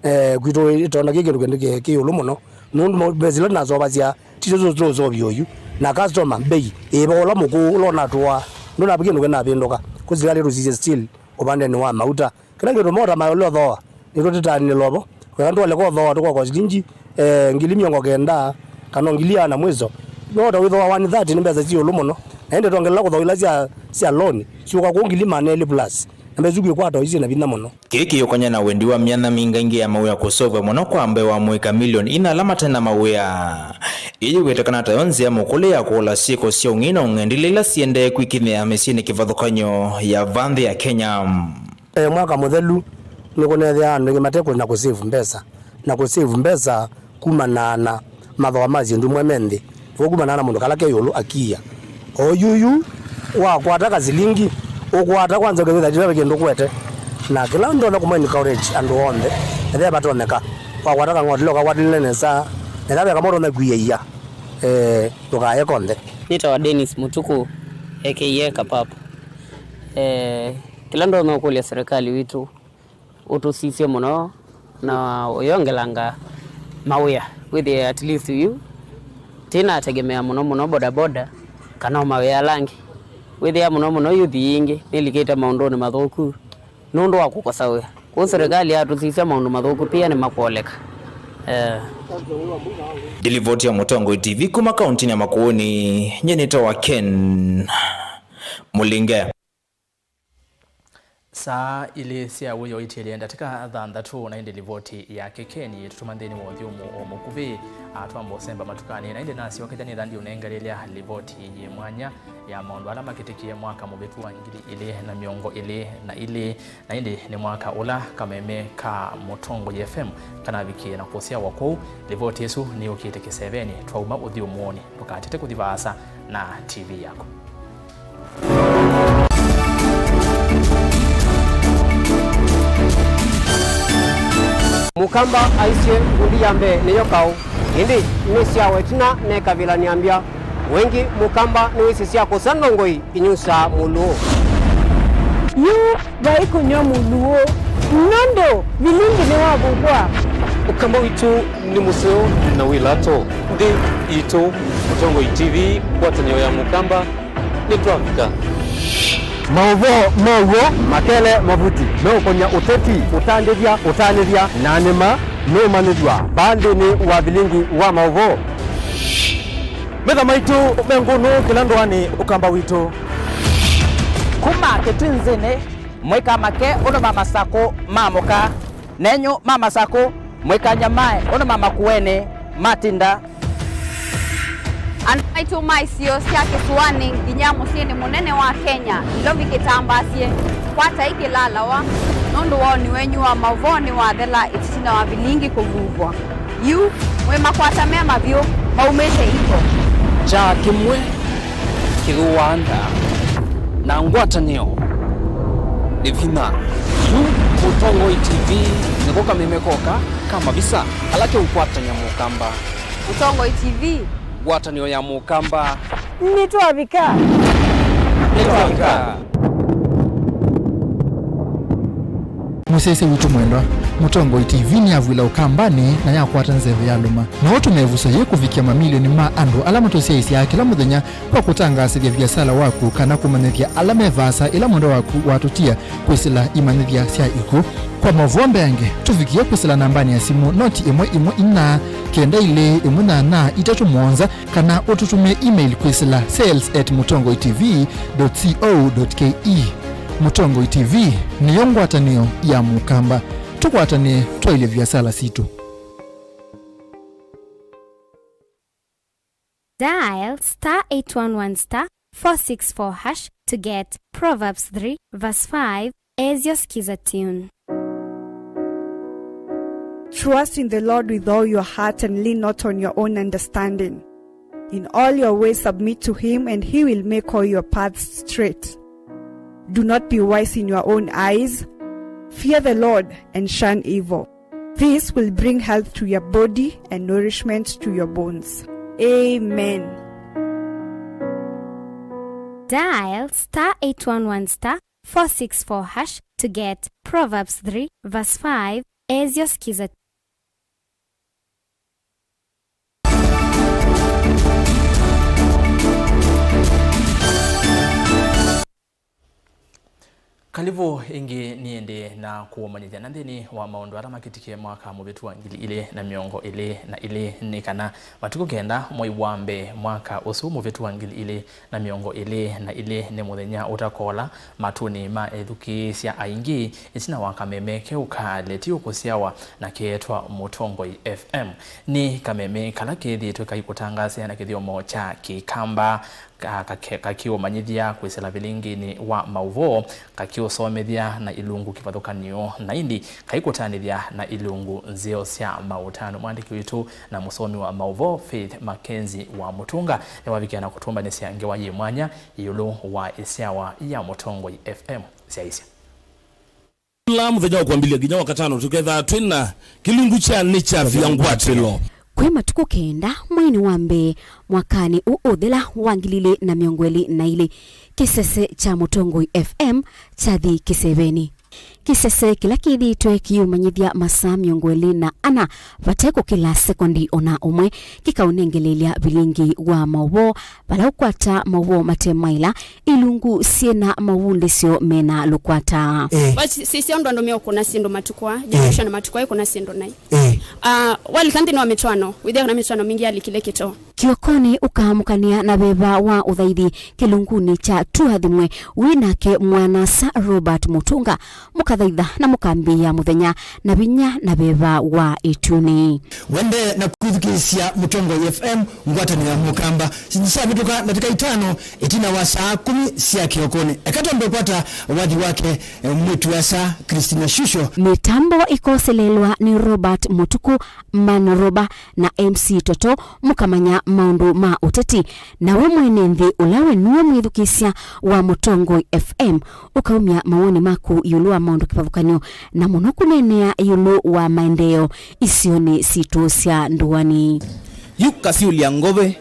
eh, kwitũ ĩtona kĩ kĩndũ kĩndũ kĩ, kĩ ĩũlũ mũno. Nũndũ mo-, mbesa ila tũnaseũvasya, ti syo tũseũvya oyu. Na customer, mbei, ĩva ũla mũkũũ, ũla ũnatũaa, ndũnavi kĩndũ kĩnavĩndũka. Kũ silikalĩ tũsisye still, ũvandenĩ wa mauta. Kĩla kĩndũ mota maũlya ũthooa, nĩtũtetanĩlwa vo. Weka ndwaleka ũthooa tũkoko silingi, eh, ngili mĩongo kenda, kana ngili ĩana mwiso. Mota wĩthooa one thirty nĩ mbesa syĩ ĩũlũ mũno. Na ĩndĩ twongelela kũthooa ila sya, sya loan, syũka kũu ngili maana elĩ plus. Na mbesa isu kwĩkwata o isyĩ na vinya mũno. Kĩĩ kĩyũkany'a na wendi wa myanya mingaingĩ ya mawĩa kũseũvw'a mũno kwa mbee wa mũika milioni ina ala mate na mawĩa. Ĩĩ yĩw'ĩte kana tayo nzĩa mũkũlĩ ya kũola syĩko sya ũng'ei na ũng'endilĩ ila siendee kwĩkinyĩa mĩsyĩnĩ kĩvathũkany'o ya vaa nthĩ ya Kenya. E, mwaka mũthelu nĩkũneethĩa andũ aingĩ mate kũnya kũsave mbesa, na kũsave mbesa kumana na mathooa ma syĩndũ imwe me nthĩ, nĩw'o kumana na mũndũ kala ke ĩũlũ akiia. O yuyu wakwata kasilingi, ũkwata kwanza ũkethĩa tila ve kĩndũ ũkwete. Na kĩla ndonya kũmũ encourage andũ onthe, ethĩa vatonyeka, wakwata kang'otele ũkakwatĩlĩle nesa, na ethĩa ve kamwe ũtonya kwiaia, eh, ndũkaye konthe. Nĩtawa Dennis Mũtukũ, A K A Kapap. Eh, kĩla ndonya ũkũlya serikali witũ, ũtũsisye mũno na ũyongelanga mawĩa. Wĩthĩe at least yu tinategemea mũno mũno bodaboda kana o mawĩa ala angĩ. Wĩthĩa mũno mũno youth yingĩ nĩlikĩte maũndũnĩ mathũku nũndũ wa kũkosa wĩa. Kwoou serikali yatũsisya maũndũ mathũku pia nĩmakwoleka. Eh. Ndilivoti ya Mũtongoi T V kuma kauntinĩ ya Makueni, nyie nĩtawa Ken Mũlinge. Saa ilĩ sya wĩoo itiĩlye ndatĩka thanthatũ, na ĩndĩ livoti ya Kĩkeni ĩtũtuma nthĩnĩ wa ũthyũmũ o mũkuvĩ. Atwamba ũsemba matukanĩ, na ĩndĩ nasyokethya nĩtha ndiũnengelelya livoti yĩ mwanya ya maũndũ ala makĩtĩkĩe mwaka mũvĩtu wa ngili ilĩ na mĩongo ĩlĩ na ilĩ, na ĩndĩ nĩ mwaka ũla kameme ka Mũtongoi F M kanavikie na kũsyawa kũu. Livoti ĩsu nĩyũkĩte kĩsevenĩ twauma ũthyũmũonĩ. Ndũkatete kũthi vaasa na T V yaku. Mũkamba aisye ngundi ya mbee nĩyo kaũ, ĩndĩ nĩ syawa ĩtina nekavĩla nĩambya. Wengĩ Mũkamba nĩwĩsĩ sya kũsa ndongoi inyusaa mũlũũ. Yu vai kũnyw'a mũlũũ, nũndũ vilingi nĩwavuvwa. Ũkamba witũ nĩ mũseo na wĩ lato. Nthĩ itũ, Mũtongoi T V, ngwatanĩo ya Mũkamba, nĩtwavika. Maũvoo ma w'o, makele, mavuti meũkony'a ũteti, ũtandĩthya, ũtanĩthya, na nĩma nũũmanyĩthw'a vaa nthĩnĩ wa vilingi wa maũvoo. Metha maitũ me ngũnũ kĩla ndũanĩ Ũkamba witũ. Kuma Kĩtinzĩnĩ, mwĩkamake ũndũ ma Masakũ maamũka, nenyu ma Masakũ, mwĩkanyamae ũndũ ma Makueni matinda. Andũ maitũ ma isio sya kĩsũanĩ nginya mũsyĩnĩ mũnene wa Kenya, Nairobi kĩtambaasye, kwatai kĩlalawa, nũndũ woni wenyu wa maũvoo nĩwathela ĩtina wa vilingi kũvuvwa. Yu, mwĩ makwata me mavyũ, maumĩte iko. Kyaa kĩmwe kĩthũaa nda, na ngwatanĩo nĩ vinya. Yu, Mũtongoi T V nĩko kameme koka ka mavisa ala keũkwatany'a Mũkamba. Mũtongoi T V. Ngwatanĩo ya Mũkamba. Nĩtwavika. Nĩtwavika. Mũsyaĩĩsya witũ mwendwa, Mũtongoi T V nĩyavw'ĩla Ũkambanĩ na yakwata nzeve yalũma. No ũtũme ĩvuso yĩĩ kũvikĩa mamilioni ma andũ ala matũsyaĩĩsyaa kĩla mũthenya kwa kũtangaasĩthya viasala waku kana kũmanyĩthya ala me vaasa ĩla mwendwa waku watũtia kwĩsĩla imanyĩthya sya ikw'ũ. Kwa maũvoo mbeange, tũvikĩe kwĩsĩla nambanĩ ya simũ noti ĩmwe ĩmwe inya, kenda ilĩ ĩmwe nyanya itatũ mũonza, kana ũtũtũmĩe email kwĩsĩla sales at mũtongoi T V dot co dot K E. Mũtongoi T V nĩyo ngwatanĩo ya Mũkamba. Tũkwatanĩe twaĩlye viasala sitũ. Dial star eight one one star four six four hash to get Proverbs three verse five as your Skiza tune. Trust in the Lord with all your heart and lean not on your own understanding. In all your ways submit to him, and he will make all your paths straight. Do not be wise in your own eyes. Fear the Lord and shun evil. This will bring health to your body and nourishment to your bones. Amen. Dial star eight one one star four six four hash to get Proverbs three verse five as your Skiza. Kalĩvũ ĩngĩ nĩendee na kũũmanyĩthya na nthĩnĩ wa maũndũ ala makĩtĩkie mwaka mũvĩtu wa ngili ilĩ na mĩongo ĩlĩ na ilĩ nĩ kana matukũ kenda mwei wa mbee mwaka ũsu mũvĩtu wa ngili ilĩ na mĩongo ĩlĩ na ilĩ nĩ mũthenya ũtakola matũnĩ ma ethukĩĩsya aingĩ ĩtina wa kameme keũ ka Leti Ũkũsyawa na keetwa Mũtongoi F M. Nĩ kameme kala kethĩĩtwe kaikũtangaasya na kĩthyomo kya Kĩkamba, ka-, kake-, kakĩũmanyĩthya kwĩsĩla vilinginĩ wa maũvoo, kakĩũsomethya na ilungu kĩvathũkany'o, na ĩndĩ kaikũtanĩthya na ilungu nzeo sya maũtanu. Mwandĩki witũ na mũsomi wa maũvoo Faith Mackenzie wa Mũtũnga nĩwavikĩa na kũtũmbanĩsya ngewa yĩ mwanya ĩũlũ wa ĩsyawa ya Mũtongoi F M syaisye. Kĩla mũthenya wa kwambĩlĩlya nginya Wakatano tũkethaa twĩ na kĩlungu kya Nĩ Kyavia Ngwatĩlo. Kwĩ matukũ kenda mweinĩ wa mbee mwakanĩ ũũ ũthela wa ngili ilĩ na mĩongo ĩlĩ na ilĩ, kĩsese kya Mũtongoi F M kyathi kĩsevenĩ. Kĩsese kĩla kĩthĩĩtwe kĩyĩũmanyĩthya masaa mĩongo ĩlĩ na ana vate kũkĩla sekondi o na ũmwe, kĩkaũnengeleelya vilingi wa maũvoo vala ũkwata maũvoo mate maĩla, ilungu syĩ na mawundĩsyo me na lũkwata. Eh. But si-, sisya ũndũ andũ meũkũna syĩndũ matukũ aa, eh, generation matukũ aa ĩkũna syĩndũ naĩ. Eh. Ah, walika nthĩnĩ wa mĩtwaano, wĩthĩa kana mĩtwaano mingĩ yalikile kĩtoo. Kĩokonĩ ũkaamũkanĩa na veva wa ũthaithi kĩlungunĩ kya Tũathimwe wĩ nake mwana-a-asa Robert Mũtũnga, mũkathaitha na mũkambĩĩa mũthenya na vinya na veva wa ĩtunĩ. Wende na kwĩthukĩĩsya Mũtongoi F M, ngwatanĩo ya Mũkamba, syavĩtũka ndatĩka itano ĩtina wa saa kũmi sya kĩokonĩ. Eka twambe kwata wathi wake, eh, mwĩĩtu-a-asa Christina Shusho. Mĩtambo ĩkoselelwa nĩ Robert Mũtukũ, Man Roba na M C Toto, mũkamanya Maũndũ ma ũteti, na we mwene nthĩ ũla we nue mwĩthukĩĩsya wa Mũtongoi F M, ũkaumya mawoni maku ĩũlũ wa maũndũ kĩvathũkany'o, na mũno kũneenea ĩũlũ wa maendeeo isionĩ sitũ sya ndũanĩ. Yu kasiũlya ngove,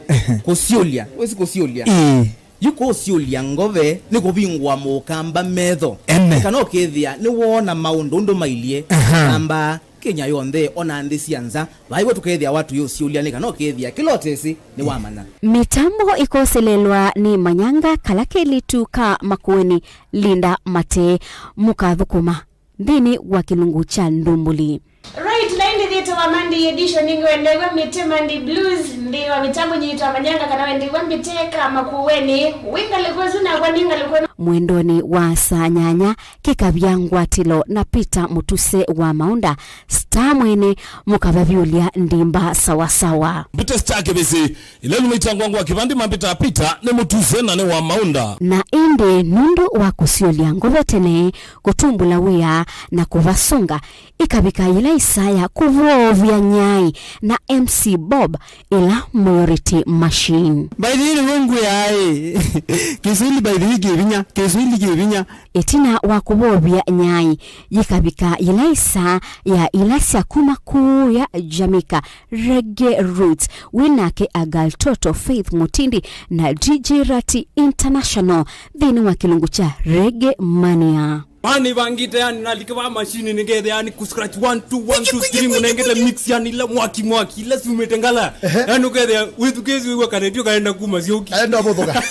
kũsiũlya, wĩsĩ kũsiũlya? Ĩĩ. Yu kũsiũlya ngove nĩ kũvingũa mũkamba metho. Ene. Kana ũkethĩa nĩwoona maũndũ ũndũ mailyĩ. Aha. Kamba Kenya yonthe, ona nthĩ sya nza, vaiwe tũkethĩa watu yũsiũlya nĩ kana ũkethĩa kĩla ũtesĩ nĩwamanya. Mĩtambo ĩkoselelwa nĩ Manyanga kala kelĩtu ka Makueni, Linda Mate, mũkathũkũma nthĩnĩ wa kĩlungu kya Ndumbuli. Right, na ĩndĩ thĩte wa Monday edition, nĩngĩ wendew'a Mĩtĩ Monday Blues, nthĩ wa mĩtambo nyitwa Manyanga kana wendew'a Mbĩte ka Makueni, wĩ ngalĩko ĩsu nakwa nĩ ngalĩko ĩno. Mwendonĩ wa saa nyanya, kĩkavya ngwatĩlo na Peter Mũtuse wa Maũnda, Star mwene, mũkavavyũlya ndimba sawasawa. Mbĩte Star kĩvĩsĩ, ĩla ĩlũmĩtangwa ngwa kĩvandĩ mambĩtaa Peter, nĩ Mũtuse na nĩ wa Maũnda. Na ĩndĩ nũndũ wa kũsiũlya ngove tene, kũtumbũla wĩa na kũvasũnga, ĩkavika yĩla ĩsaa ya kũvoovya nyai na M C Bob ĩla Mayority Machine. By the way, nĩw'o ngwĩaa ĩ. Kiswahili by the way kĩ vinya, Kiswahili kĩ vinya. Ĩtina wa kũvoovya nyai, yĩkavika yĩla ĩsaa ya ila sya kuma kũũya Jamaica, Reggae Roots, wĩ nake Agal Toto, Faith Mutindi, na D J Rati International nthĩnĩ wa kĩlungu kya Reggae Mania. Vaa nĩvangĩte, yani, nalike vaa machine nĩkethe, yani, ku scratch one, two, one, two, three, mũnengete mix, yani, ila mwaki, mwaki, ila siumĩte ngala. Ehe. Yani, ũkethĩa, wĩthukĩĩsye wĩw'a karetio kaenda kuma syũki. Kaenda ũvũthũka.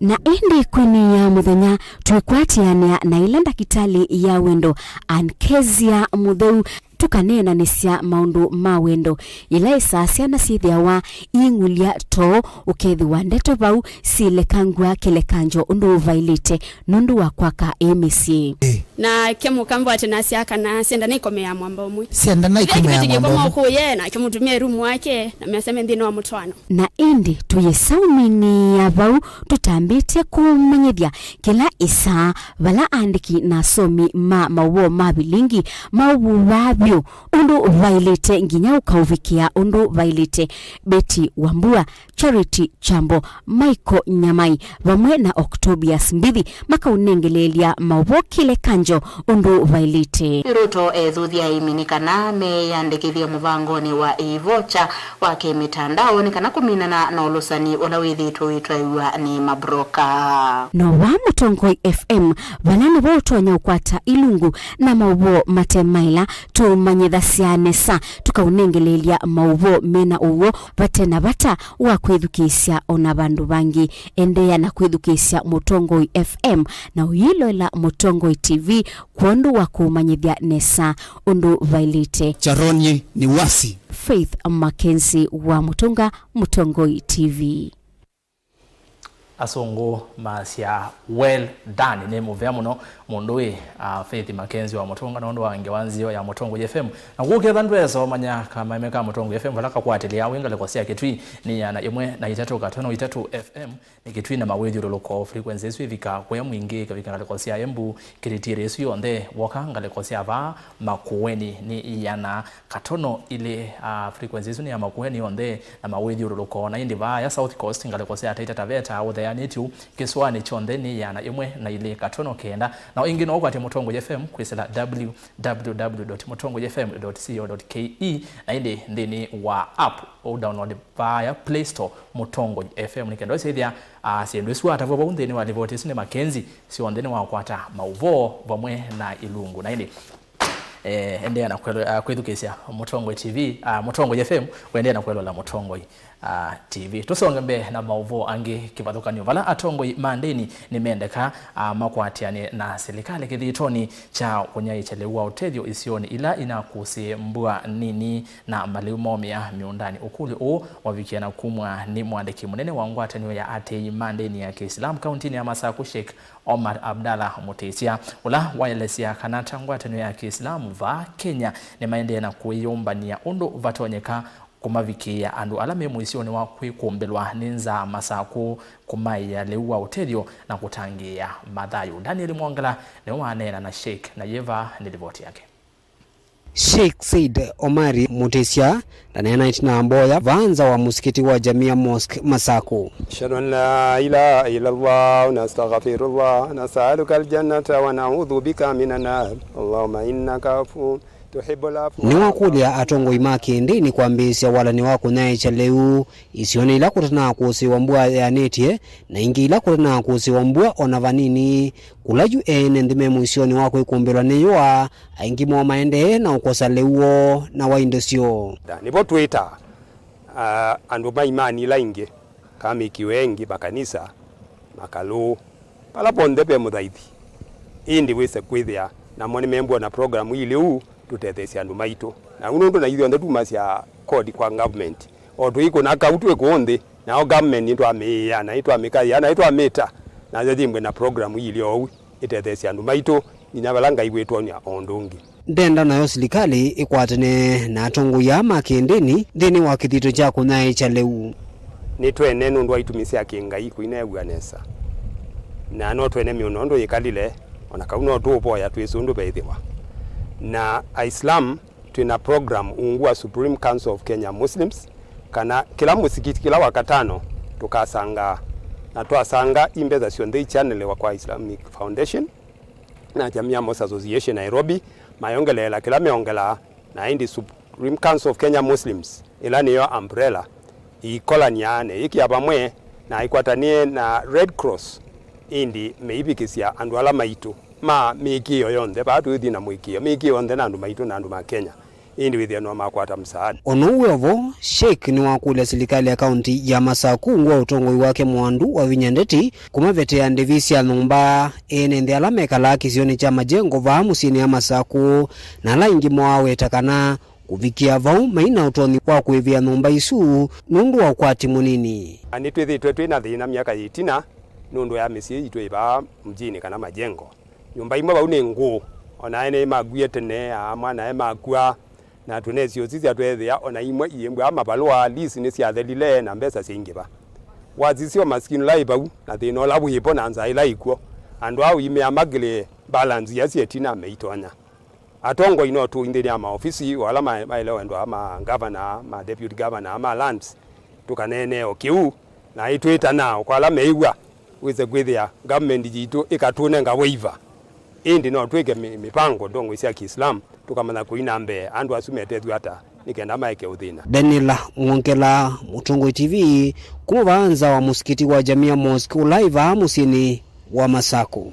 Na ĩndĩ kwini ya mũthenya, twĩkwatĩanĩa na ĩla ndakĩtalĩ ya wendo, Ankezia Mũtheu, tũkaneenanĩsya maũndũ ma wendo, yĩla ĩsaa syana syĩthĩawa iing'ulya too, ũkethĩwa ndeto vau silekangw'a kĩlekanjo ũndũ ũvaĩlĩte nũndũ wa kwaka ĩ mĩsyĩ. Nake mũka mbwate nasya kana syenda naikomea mwamba ũmwe. Syenda naikomea mwamba ũmwe. Kũye, nake mũtumia rumu wake, na measya me nthĩnĩ wa mũtwaano. Na ĩndĩ tũyĩsauminĩa vau, tũtambĩte kũmanyĩthya kĩla ĩsaa vala aandĩki na asomi ma maũvoo ma vilingi maũvuvaa vyũ ũndũ vaĩlĩte nginya ũkaũvikĩa ũndũ vaĩlĩte. Betty Wambua, Charity Chambo, Michael Nyamai, vamwe na Octobius Mbithi makaũnengeleelya maũvoo kĩlekanjo ũndũ vaĩlĩte. Ruto ethũthya aĩmi nĩ kana meyĩandĩkĩthye mũvangonĩ wa e-voucher wa kĩmĩtandaonĩ kana kũminana na ũlũsani ũla wĩthĩĩtwe ũitwaĩw'a nĩ mabroka. No vaa Mũtongoi F M, vala nĩvo ũtonya ũkwata ilungu na maũvoo mate maĩla tũmanyĩthasya nesa, tũkaũnengeleelya maũvoo mena ũw'o vate na vata wa kwĩthukĩĩsya o na vandũ vangĩ. Endeea na kwĩthukĩĩsya Mũtongoi F M na ũyĩloela Mũtongoi T V kwondũ wa kũũmanyĩthya nesa ũndũ vaĩlĩte. Charonye ni wasi. Faith Mackenzie wa Mũtũnga, Mũtongoi T V. Asũngũ masya, "Well done." Nĩ mũvea mũno mũndũ wĩ, ah, Faith Mackenzie wa Mũtũnga nũndũ wa ngewa nzeo ya Mũtongoi F M. Na kũketha ndwesa ũmanya kamaeme ka Mũtongoi F M vala kakwatĩlĩa wĩ ngalĩko sya Kĩtui, nĩ ĩana ĩmwe na itatũ katono itatũ F M. Nĩ Kĩtui na mawĩthyũlũlũko, frequency ĩsu ĩvikaa kũya mwingĩ, ĩkavika ngalĩko sya Embu, Kĩrĩtirĩ ĩsu yonthe, woka ngalĩko sya vaa Makueni nĩ ĩana katono ilĩ, ah, frequency ĩsu nĩ ya Makueni yonthe na mawĩthyũlũlũko, na ĩndĩ vaa ya South Coast, ngalĩko sya Taita Taveta, ũtheanĩtye kĩsũanĩ kyonthe nĩ ĩana ĩmwe na ilĩ katono kenda. Na ĩngĩ no ũkwate Mũtongoi F M kwĩsĩla W W W dot mũtongoi F M dot co dot K E, na ĩndĩ nthĩnĩ wa app, ũdownload vaa ya Play Store, Mũtongoi F M, nĩ kenda ũsĩthya, ah, syĩndũ isu atavw'a vau nthĩnĩ wa livoti ĩsu nĩ Mackenzie, syonthe nĩwakwata maũvoo vamwe na ilungu. Na ĩndĩ, eh, endeea na kwelo-, ah, kwĩthukĩĩsya Mũtongoi T V, ah, Mũtongoi F M, ũendeea na kwĩlola Mũtongoi, ah, T V. Tũsonge mbee na maũvoo angĩ kĩvathũkany'o, vala atongoi ma ndĩni nĩmendeka, ah, makwatĩane na silikalĩ kĩthitoni kya kũnyaĩĩkya lĩu wa ũtethyo isionĩ ila inakũsĩe mbua nini na malĩu maũmĩa mĩũndanĩ. Ũkũlyo ũũ wavikie na kumw'a nĩ mũandĩki mũnene wa ngwatanĩo ya atei ma ndĩni ya Kĩisilamu kauntinĩ ya Masaku, Sheikh Omar Abdallah Mũtĩsya, ũla waelesya kana ta ngwatanĩo ya Kĩisilamu vaa Kenya nĩmaendee na kwĩyũmbany'a ũndũ vatonyeka kũmavikĩĩa andũ ala me mũisyonĩ wa kwĩkũmbĩlwa nĩ nzaa Masaku, kũmaĩa lĩu wa ũtethyo na kũtangĩĩa mathayũ. Daniel Mwongela nĩwe waneena na Sheikh, na yĩva nĩ livoti yake. Sheikh Said Omari Mutisya ndaneena ĩtina wa mboya vaa nza wa mũsikiti wa Jamia Mosque Masaku. أشهد أن لا إله إلا الله، نستغفر الله، نسألك الجنة ونعوذ بك من النار، اللهم إنك عفو تحب العفو. Nĩwakũlya atongoi ma kĩndĩni kwambĩĩsya walany'o wa kũnyaĩĩkya lĩu isionĩ ila kũtanaa kũsĩĩwa mbua yaanĩtye, na ingĩ ila kũtanaa kũsĩĩwa mbua o na vanini, kũla yu ene nthĩ me mũisyonĩ wa kwĩkũmbĩlwa nĩ yũa, aingĩ moo maendee na ũkosa lĩu woo na wa indo syoo. Nĩvo twĩtaa, ah, andũ ma imani ila ingĩ, kana mĩkĩo ĩngĩ, makanisa, makalũ, vala vonthe ve mũthaithi, ĩndĩ wĩse kwĩthĩa namo nĩmembwa na program ii lĩu tũtetheesye andũ maitũ. Na ũu nũndũ na ithyonthe tumasya kodi kwa government, o tũikũna kau twĩ kũũ nthĩ, nao government nĩtwamĩĩaa, na nĩtwamĩkaĩa, na nĩtwamĩta, nayo yĩmbwe na program ii lĩu ĩtetheesye andũ maitũ nginya vala Ngai wĩtwonia o ũndũ ũngĩ. Ndenda nayo silikalĩ ĩkwatane na atongoi aa ma kĩndĩni nthĩnĩ wa kĩthito kya kũnyaĩĩkya lĩu. Nĩtwene nũndũ wa itumi sya kĩ-Ngai kũineew'a nesa, na no twene mĩũno ũndũ yĩkalile, o na kau no tũũvoya twĩsĩ ũndũ veĩthĩwa. Na Aislam twĩ na program ungu wa Supreme Council of Kenya Muslims, kana kĩla mũsikiti kĩla Wakatano tũkasangaa, na twasanga i mbesa syonthe ichanelewa kwa Islamic Foundation na Jamia Mosque Association Nairobi, mayongeleela kĩla meongelaa, na ĩndĩ Supreme Council of Kenya Muslims, ĩla nĩyo umbrella, ĩikolany'a na ĩyĩkĩa vamwe na ĩkwatanĩe na Red Cross, ĩndĩ meivikĩsya andũ ala maitũ ma mĩĩkĩĩo yonthe, vaa tũithi na mũĩkĩĩo, mĩĩkĩĩo yonthe na andũ maitũ na andũ ma Kenya, ĩndĩ wĩthĩa no makwata msaada. O na ũu wĩ o vo, Sheikh nĩwakũlya silikalĩ ya kaunti ya Masaku ungu wa ũtongoi wake Mwandu wa Vinya Ndeti kũmavetea ndĩvi sya nyũmba ene nthĩ ala mekalaa kĩsionĩ kya Majengo vaa mũsyĩnĩ ya Masaku, na ala aingĩ moo aweta kana kũvikĩa vau mai na ũtonyi wa kũĩvĩa nyũmba isu nũndũ wa ũkwati mũnini. Na nĩtwĩthĩĩtwe twĩ na thĩna myaka yĩ ĩtina nũndũ ya mĩsyĩ yitũ ĩ vaa mjini kana Majengo. Nyũmba imwe vau nĩ ngũũ, o na ene makuie tene, aa mwana e makua, na tũnesĩ ũsisya tweethĩa o na imwe iĩmbwaa mavalũa, lease nĩsyathelile na mbesa syaingĩva. Wasisya ũmasikini ũla wĩ vau, na thĩna ũla wĩ vo, na nzaa ĩla ĩkw'o, andũ aa ũimea makĩlĩe balance ya syĩ ĩtina meitonya. Atongoi no tũi nthĩnĩ ya maofisi o ala ma-, maĩle wendwa ma governor, ma deputy governor, ma lands, tũkaneenee o kĩu, na ĩtwĩtanaa o kwa ala meĩw'a, wĩse kwĩthĩa government yitũ ĩkatũnenga waiver. Ĩndĩ no twĩke mĩ-, mĩvango ndongoi sya Kiislamu, tũkamanya kũi na mbee andũ asu metethw'a ata nĩ kenda maeke ũthĩna. Daniel Mwongela, Mũtongoi T V, kuma vaa nza wa mũsikiti wa Jamia Mosque ũla wĩ vaa mũsyĩnĩ wa Masaku.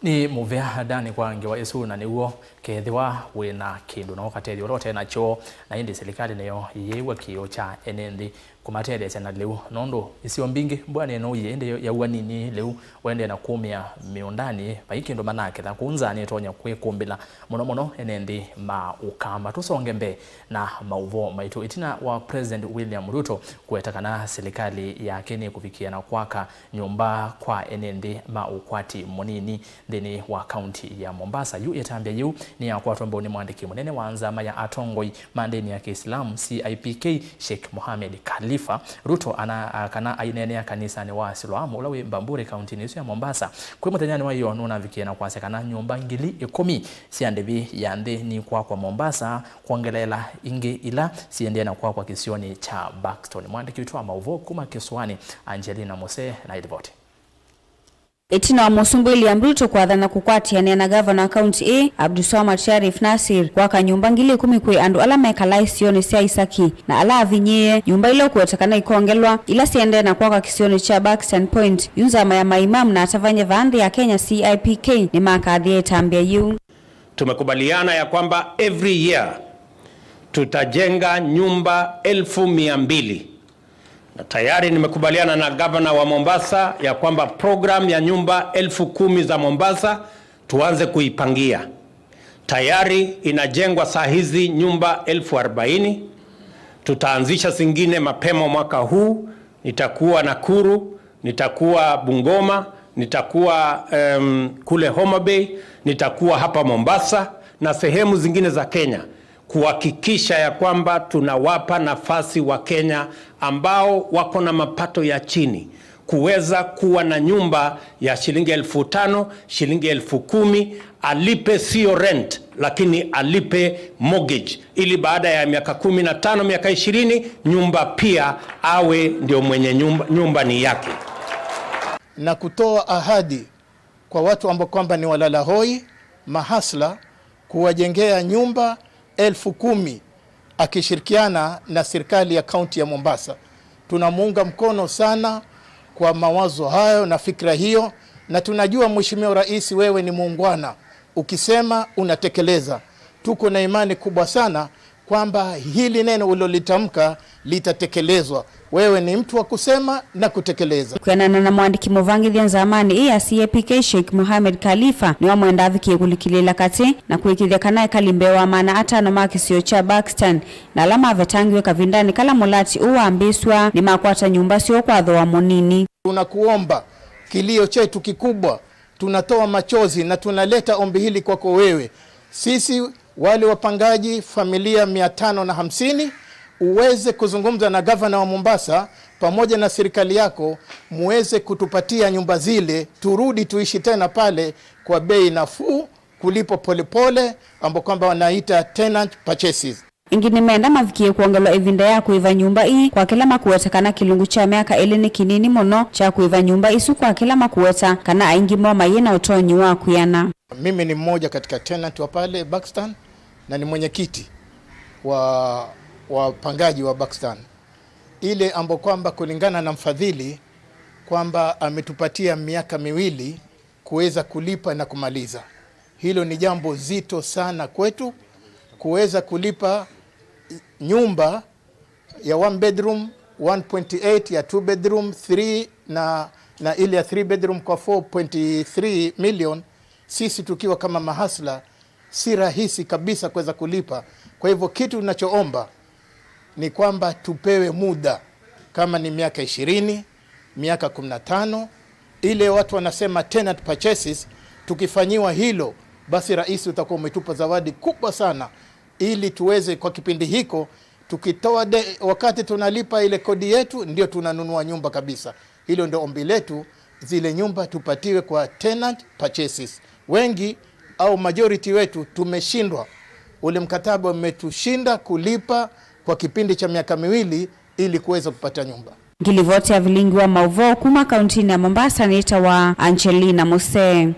Nĩ mũvea Adani kwa ngewa ĩsu, na nĩw'o kethĩwa wĩ na kĩndũ no ũkatethya ũla ũte nakyo, na ĩndĩ silikalĩ nĩyo yĩĩw'a kĩĩo kya ene nthĩ kũmatetheesya na lĩu, nũndũ isio mbingĩ mbua nĩnũie ĩndĩ yaua nini lĩu, waendee na kũmĩa mĩũndanĩ, vai kĩndũ manaketha kũu nza nĩtonya kwĩkũmbĩla mũno mũno ene nthĩ ma Ũkamba. Tũsonge mbee na maũvoo maitũ. Ĩtina wa President William Ruto kũweta kana silikalĩ yake nĩkũvikĩa na kwaka nyũmba kwa ene nthĩ ma ũkwati mũnini nthĩnĩ wa kaunti ya Mombasa. Yu ĩtambya yĩu nĩyakwatwa mbau nĩ mwandĩki mũnene wa nzama ya atongoi ma ndĩni ya Kĩislamu, C I P K, Sheikh Mohamed Khalifa. Ruto ana, a, kana aineenea kanisanĩ wa Siloamu ũla wĩ Bamburi, kauntinĩ ĩsu ya Mombasa. Kwĩ mũthenyanĩ wa ĩyo nũnavikie na kwasya kana nyũmba ngili ĩkũmi sya ndĩvi ya nthĩ nikwakwa Mombasa, kwongeleela ingĩ ila siendee na kwakwa kĩsionĩ kya Buxton. Mwandĩki witũ wa maũvoo kuma kĩsũanĩ, Angelina Muse, na ĩlivoti. Ĩtina wa Mũsumbĩ William Ruto kwathana kũkwatĩanĩa na ngavana wa kaunti ĩĩ, Abdulswamad Sharif Nasir, kwaka nyũmba ngili ĩkũmi kwĩ andũ ala mekalaa isionĩ sya Isaki na ala avinyĩĩe, nyũmba ila ũkũweta kana ikongelwa, ila siendee na kwakwa kĩsionĩ kya Buxton Point, yu nzama ya maimamu na atavany'a vaa nthĩ ya Kenya, C I P K, nĩmakathie ĩtambya yĩu. Tumekubaliana ya kwamba every year tutajenga nyumba elfu mia mbili. Na tayari nimekubaliana na gavana wa Mombasa ya kwamba program ya nyumba elfu kumi za Mombasa tuanze kuipangia. Tayari inajengwa saa hizi nyumba elfu arobaini. Tutaanzisha zingine mapema mwaka huu. Nitakuwa Nakuru, nitakuwa Bungoma, nitakuwa, em, kule Homa Bay, nitakuwa hapa Mombasa na sehemu zingine za Kenya, kuhakikisha ya kwamba tunawapa nafasi wa Kenya ambao wako na mapato ya chini Kuweza kuwa na nyumba ya shilingi elfu tano, shilingi elfu kumi, alipe sio rent, lakini alipe mortgage, ili baada ya miaka kumi na tano, miaka ishirini, nyumba pia awe ndio mwenye nyumba, nyumba ni yake. Na kutoa ahadi kwa watu ambao kwamba ni walala hoi, mahasla, kuwajengea nyumba elfu kumi akishirikiana na serikali ya kaunti ya Mombasa. Tunamuunga mkono sana kwa mawazo hayo na fikra hiyo, na tunajua Mheshimiwa Rais, wewe ni muungwana, ukisema unatekeleza. Tuko na imani kubwa sana kwamba hili neno ulilolitamka litatekelezwa. Wewe ni mtu wa kusema na kutekeleza. Kwĩanana na mũandĩki mũvangĩthya nzamanĩ ĩ ya C A P K, Sheikh Mohamed Khalifa, nĩwamwenda avikĩe kũlikĩlĩĩla katĩ na kũĩkĩĩthya kana ekali mbee wa maana atano ma kĩsio kya Buxton na ala mavetangiwe kavindanĩ kala mũlati ũũ wambĩĩsw'a nĩmakwata nyũmba syoo kwa thooa mũnini. Tunakuomba, kilio chetu kikubwa, tunatoa machozi na tunaleta ombi hili kwako wewe. Sisi wale wapangaji, familia mia tano na hamsini, uweze kuzungumza na gavana wa Mombasa pamoja na serikali yako, muweze kutupatia nyumba zile, turudi tuishi tena pale kwa bei nafuu, kulipo polepole, ambao kwamba wanaita tenant purchases. Ĩngĩ nĩmenda mavikĩe kwongelwa ĩvinda ya kũĩva nyũmba ii kwa kĩla makũweta kana kĩlungu kya myaka ĩlĩ nĩ kĩnini mũno kya kũĩva nyũmba isu kwa kĩla makũweta kana aingĩ moo mayĩ na ũtonyi wa kwĩana. Mimi ni mmoja katika tenant wa pale Buxton na ni mwenyekiti wa wapangaji wa Buxton, ile ambayo kwamba kulingana na mfadhili kwamba ametupatia miaka miwili kuweza kulipa na kumaliza. Hilo ni jambo zito sana kwetu kuweza kulipa nyumba ya one bedroom, one point eight, ya two bedroom, three na, na ile ya three bedroom kwa four point three million. Sisi tukiwa kama mahasla, si rahisi kabisa kuweza kulipa. Kwa hivyo kitu tunachoomba ni kwamba tupewe muda, kama ni miaka ishirini, miaka kumi na tano, ile watu wanasema tenant purchases. Tukifanyiwa hilo, basi rais utakuwa umetupa zawadi kubwa sana, ili tuweze kwa kipindi hiko, tukitoa de-, wakati tunalipa ile kodi yetu, ndio tunanunua nyumba kabisa. Hilo ndio ombi letu, zile nyumba tupatiwe kwa tenant purchases. Wengi au majority wetu tumeshindwa, ule mkataba umetushinda kulipa kwa kipindi cha miaka miwili ili kuweza kupata nyumba. Ngilivoti ya vilingi wa mauvoo kuma kauntinĩ ya Mombasa nĩtawa Angelina Musee.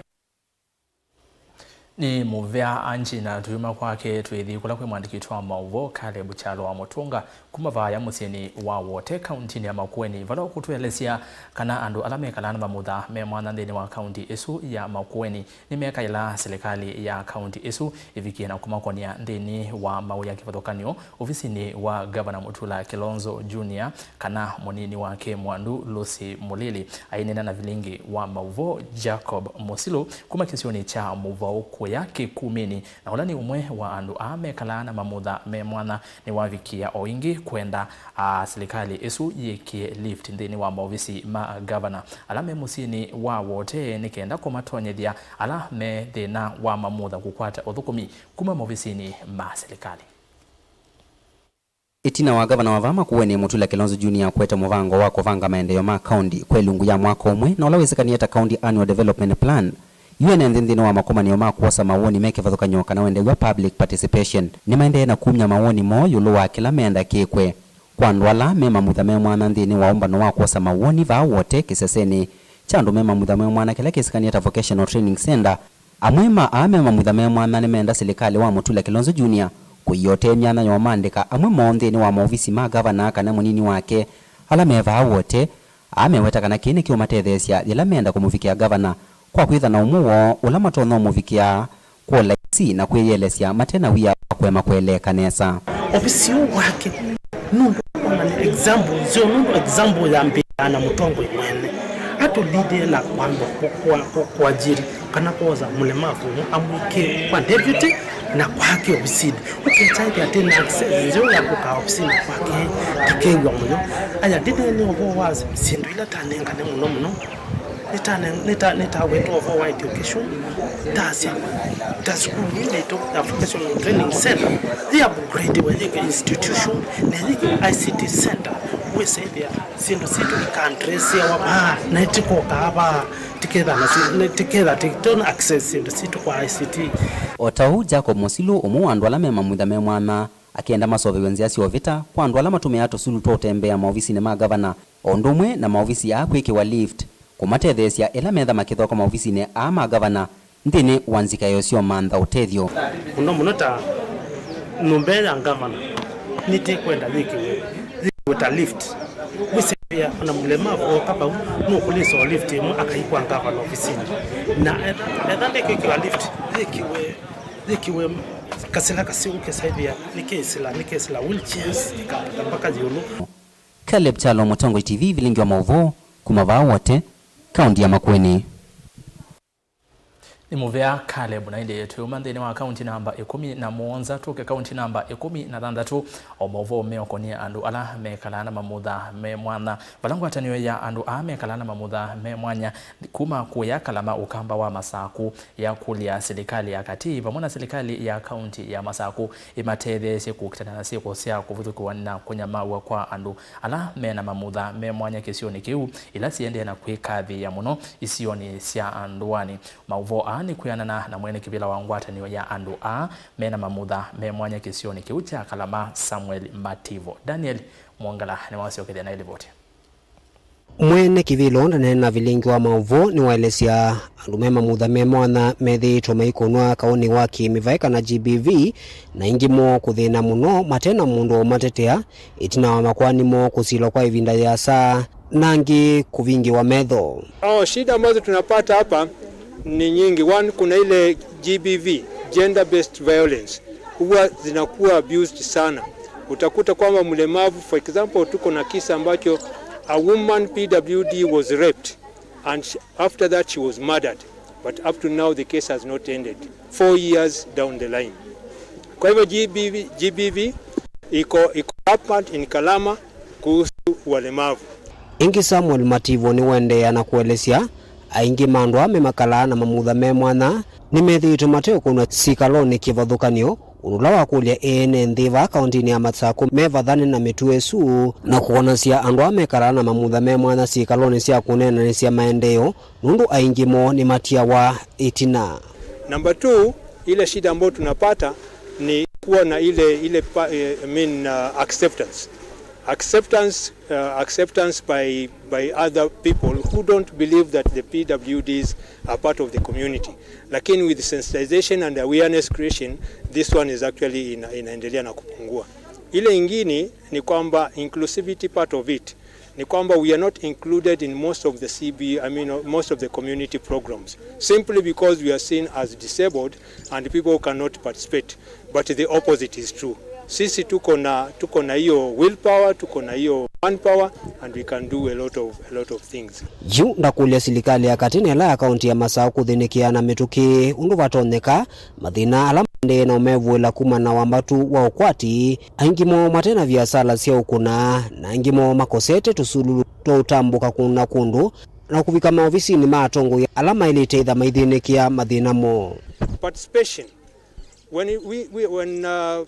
Nĩ mũvea Angie, na tũyuma kwake twĩthi kũla kwĩ mwandĩki witũ wa maũvoo Caleb Kyalo wa Mũtũnga kuma vaaya mũsyĩnĩ wa Wote, kauntinĩ ya Makueni, vala ũkũtũelesya kana andũ ala mekalaa na mamutha me mwanya nthĩnĩ wa kaunti ĩsu ya Makueni nĩmekaĩla silikalĩ ya kaunti ĩsu ĩvikie na kũmakonia nthĩnĩ wa mawĩa kĩvathũkany'o ovisinĩ wa Gavana Mutula Kilonzo Junior kana mũnini wake Mwandu Lucy Mulili. Aineena na vilingi wa maũvoo Jacob Musilu kuma kĩsionĩ kya Mũvwaũ kũya Kĩkumĩnĩ, na ũla nĩ ũmwe wa andũ aa mekalaa na mamutha me mwanya, nĩwavikĩa o ĩngĩ kwenda, a, silikalĩ ĩsu yĩkĩe lift nthĩnĩ wa maovisi ma gavana ala me mũsyĩnĩ wa Wote nĩ kenda kũmatonyethya ala me thĩna wa mamutha kũkwata ũthũkũmi kuma maovisinĩ ma silikalĩ. Ĩtina wa gavana wa vaa Makueni Mutula Kilonzo Junior kũete mũvango wa kũvanga maendeeo ma kaunti kwa ĩlungu ya mwaka ũmwe na ũla wĩsĩkanĩe ta County Annual Development Plan, yu ene nthĩ nthĩnĩ wa makomanĩo ma kwosa mawoni me kĩvathũkany'o kana wendew'a public participation, nĩmaendee na kumya mawoni moo ĩũlũ wa kĩla menda kĩkwe. Kwa andũ ala me mamutha me mwanya nthĩnĩ wa ũmbano wa kwosa mawoni vaa Wote kĩsesenĩ kya andũ me mamutha me mwanya kĩla kĩsĩkanĩe ta Vocational Training Centre, amwe ma aa me mamutha me mwanya nĩmenda silikalĩ wa Mutula Kilonzo Junior kũiotee myanya ya ũmaandĩka amwe moo nthĩnĩ wa maovisi ma gavana kana mũnini wake ala me vaa Wote. Aa meweta kana kĩĩ nĩkĩũmatetheesya yĩla menda kũmũvikĩa gavana kwa kwĩtha na ũmũ woo ũla matonya ũmũvikĩa kwa ũlaisi na kwĩyĩelesya mate na wia wa kũema kũeleeka nesa. Ovisi ũũ wake nũndũ ona nĩ example nzeo, nũndũ example yambĩĩaa na mũtongoi mwene atũlidĩe na kwamba kwa, kwa, kwa, kuajiri kana kwosa mũlemavu ũmwe amwĩkĩe kwa deputy na kwake ovisinĩ. Ũkĩkya ĩthĩa atĩ na access nzeo ya kũkaa ovisinĩ kwake, ndikew'a mũyo. Aya, ndineenea ũvoo wa syĩndũ ila tanengane mũno mũno. Nĩtane-, nĩta-, nĩtaweta ũvoo wa education, ndasya, ta sukulu ii yitũ ya Vocational Training Center, yĩ upgrade we yĩke institution, na yĩke I C T center, Wĩsĩthĩa syĩndũ sitũ ikandresiawa vaa, na itikokaa vaa, tiketha na si-, na tiketha ti-, tona access syĩndũ sitũ kwa I C T. O ta ũu, Jacob Mũsilũ, ũmwe wa andũ ala me mamutha me mwanya, akenda maseũvĩw'e nzĩa sya ũvĩta kwa andũ ala matũmĩaa tũsulu twa ũtembea maovisinĩ ma ngavana, o ũndũ ũmwe na maovisi aa kwĩkĩwa lift, kũmatetheesya ĩla metha makĩthoka maovisinĩ aa ma ngavana nthĩnĩ wa nzikaĩo sya ũmantha ũtethyo. Mũno mũno ta nyũmba ya ngavana, nĩtĩkwenda yĩkĩwe, yĩkĩwe ta lift. Wĩsĩthĩa ona mũlemavu oka vau, nũkũlĩsa o lift ĩmwe akaikwa ngavana ovisinĩ. Na etha, etha ndĩkwĩkĩwa lift, yĩkĩwe, yĩkĩwe kasĩla kaseo kĩsaĩthĩa nĩkesĩla, nĩkesĩla wheelchairs ikambata mpaka ĩũlũ. Caleb Kyalo, Mũtongoi T V, Vilingi wa Maũvoo, kuma vaa Wote, kaunti ya Makueni. Nĩ mũvea Caleb, na ĩndĩ tũyuma nthĩnĩ wa kaunti namba ĩkũmi na mũonza, tũke kaunti namba ĩkũmi na thanthatũ. O maũvoo meũkonĩa andũ ala mekalaa na mamutha me mwanya, vala ngwatanĩo ya andũ aa mekalaa na mamutha me mwanya kuma kũya Kalama, Ũkamba wa Masaku, yakũlya silikalĩ ya katĩ vamwe na silikalĩ ya kaunti ya Masaku ĩmatetheesye kũkitana na syĩko sya kũvithũkĩwa na kũnyamaw'a kwa andũ ala me na mamutha me mwanya kĩsionĩ kĩu, ila siendee na kwĩkathĩĩa mũno isionĩ sya ndũanĩ. Maũvoo aa nĩ kwĩanana na mwene kĩvĩla wa ngwatanĩo ya andũ aa me na mamutha me mwanya kĩsionĩ kĩu kya Kalama, Samuel Mativo. Daniel Mwongela nĩwasyokethya na ĩlivoti. Mwene kĩvĩla ũũ ndaneena na Vilingi wa Maũvoo nĩwaelesya andũ me mamutha me mwanya methĩĩtwe maikũnwa kaũnĩ wa kĩmĩvaĩ kana G B V, na aingĩ moo kũthĩna mũno mate na mũndũ wa ũmatetea, ĩtina wa makoani moo kũsilwa kwa ĩvinda yĩasa, na angĩ kũvingĩwa metho. Oh, shida ambazo tunapata hapa ni nyingi. One, kuna ile G B V, gender based violence, huwa zinakuwa abused sana. Utakuta kwamba mlemavu, for example, tuko na kisa ambacho a woman P W D was raped and sh-, after that she was murdered, but up to now the case has not ended, four years down the line. Kwa hivyo G B V, G B V iko, iko rampant in Kalama kuhusu walemavu. Ĩngĩ, Samuel Mativo nĩwaendeea na kũelesya aingĩ ma andũ aa mekalaa na mamutha me mwanya nĩmethĩĩtwe mateũkũnwa sikalonĩ kĩvathũkany'o, ũndũ ũla wakũlya ene nthĩ vaa kaũntĩnĩ ya Masaku mevathane na mĩtuo ĩsu na kũkonasya andũ aa mekalaa na mamutha me mwanya sikalonĩ sya kũneenanĩsya maendeeo, nũndũ aingĩ moo nĩmatiawa ĩtina. Number two, ile shida ambayo tunapata ni kuwa na ile, ile pa-, eh, I mean, uh, acceptance. Acceptance, uh, acceptance by, by other people who don't believe that the P W Ds are part of the community. Lakini with sensitization and awareness creation, this one is actually ina-, inaendelea na kupungua. Ile ingine ni kwamba inclusivity part of it, ni kwamba we are not included in most of the C B, I mean, most of the community programs, simply because we are seen as disabled and people who cannot participate. But the opposite is true. Sisi tuko na, tuko na hiyo willpower, tuko na hiyo manpower, and we can do a lot of, a lot of things. Yu ndakũlya silikalĩ ya katĩ na ĩla ya kaũntĩ ya Masaku kũthĩnĩkĩa na mĩtũkĩ ũndũ vatonyeka, mathĩna ala maendee na ũmevũĩla kumana na wambatu wa ũkwati, aingĩ moo mate na viasala sya ũkũna, na aingĩ moo makosete tũsululu twa ũtambũka kũndũ na kũndũ, na kũvika maovisinĩ ma atongoi ala maĩlĩte ĩtha maithĩnĩkĩa mathĩna moo. Participation. When we, we, when, uh,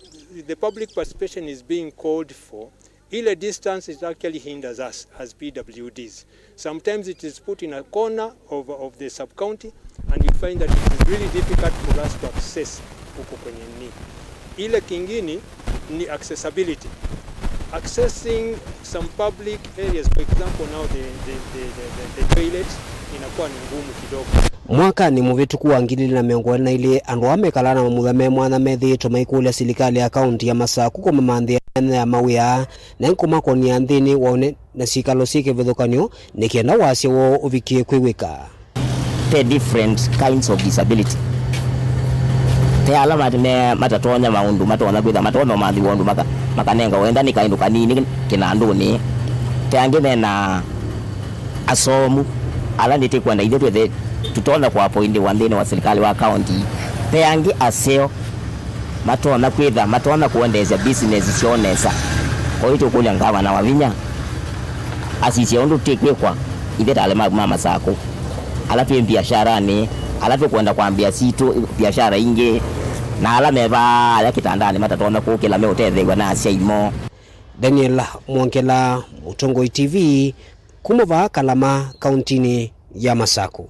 the public participation is being called for, ile distance, it actually hinders us as P W Ds. Sometimes it is put in a corner of, of the sub-county, and you find that it is really difficult for us to access huko kwenye nini. Ile kingine ni accessibility. Accessing some public areas, for example, now the, the, the, the, the, the toilets, inakuwa ni ngumu kidogo. Mwakanĩ mũvĩtũku wa ngili ilĩ na mĩongo ĩlĩ na ilĩ, andũ aa mekalaa na mamutha me mwanya methĩĩtwe maikũlya silikalĩ ya kaũntĩ ya Masaku kũmamanthĩa myanya ya mawĩa na kũmakonĩa nthĩnĩ wa ũne na syĩkalo syĩ kĩvathũkany'o, nĩ kenda wasya woo ũvikie kwĩw'ĩka. Te different kinds of disability. Te ala mat-, me-, matatonya maũndũ, matonya kwĩtha, matonya ũmathi wa ũndũ maka-, makanenga wenda nĩ kaĩndũ kanini kĩnandũnĩ. Te angĩ mena asomu, ala nĩtĩkwenda ithyĩ twĩthe tũtonya kũapoindiwa nthĩnĩ wa silikalĩ wa kaũnti. Te angĩ aseo, matonya kwĩtha, matonya kũendeesya business syoo nesa. Kwa hiyo tũkũlya ngavana Wavinya asisye ũndũ tĩkwĩkwa ithyĩ ta alemavu ma Masaku, ala twĩ mbiasharanĩ, ala tũkwenda kwambĩa sitũ mbiashara ingĩ, na ala me vaaya kĩtandanĩ matatonya kũkĩla meũtetheew'a na asyai moo. Daniel Mwongela, Mũtongoi T V, kuma vaa Kalama, kauntinĩ ya Masaku.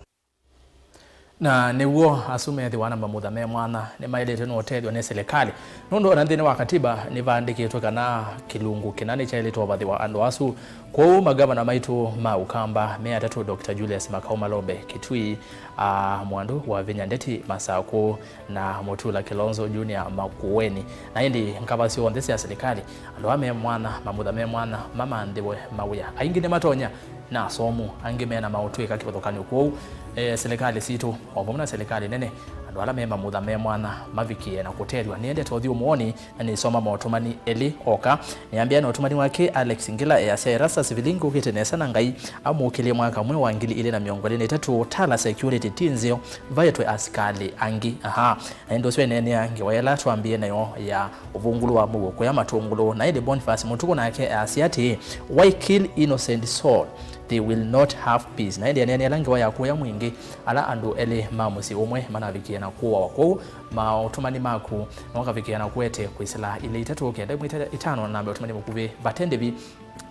Na nĩw'o asu methĩwa na mamutha me mwanya nĩmaĩlĩte nũtethyo nĩ silikalĩ, nũndũ ona nthĩnĩ wa katiba nĩvaandĩkĩtwe kana kĩlungu kĩna nĩkyaĩlĩte ũvathĩwa andũ asu. Kwoou magavana maitũ ma Ũkamba me atatũ, Doctor Julius Makau Malombe Kitui, a Mwandu wa Vinya Ndeti Masakũ, na Mutula Kilonzo Junior Makueni. Na ĩndĩ ngava syonthe sya silikalĩ, andũ aa me mwanya, mamutha me mwanya, mamanthĩwe mawĩa. Aingĩ nĩmatonya na asomu, angĩ mena maũtw'ĩka kĩvathũkany'o. Kwoou, e, silikalĩ sitũ, o vamwe na silikalĩ nene, andũ ala me mamutha me mwanya mavikĩe na kũtethw'a. Nĩendete ũthyũmũonĩ na nĩsoma maũtũmani elĩ oka. Nĩambĩa na ũtũmani wake Alex Ngila easya, Erastus Vilingi ũkĩte nesa na Ngai amũkĩlye mwaka mweũ wa ngili ilĩ na mĩongo ĩlĩ na itatũ, Tala security ti nzeo, vaetwe asikalĩ angĩ. Aha. Na ĩndĩ ũsu eneenea ngewa ĩla twambĩĩe nayo ya ũvũngũlũ wa mũuo kũya matũngũlũ. Na ĩndĩ Boniface Mũtukũ nake easya atĩĩ, Why kill innocent soul? They will not have peace. Na ĩndĩ eneenea ĩla ngewa ya kũya mwingĩ ala andũ elĩ ma mũsyĩ ũmwe manavikie na kũawa. Kwoou maũtũmani maku no ũkavikĩe na kũete kwĩsĩla ilĩ itatũ kenda ĩmwe ita-, itano, namba ũtũmani mũkuvĩ vate ndĩvi.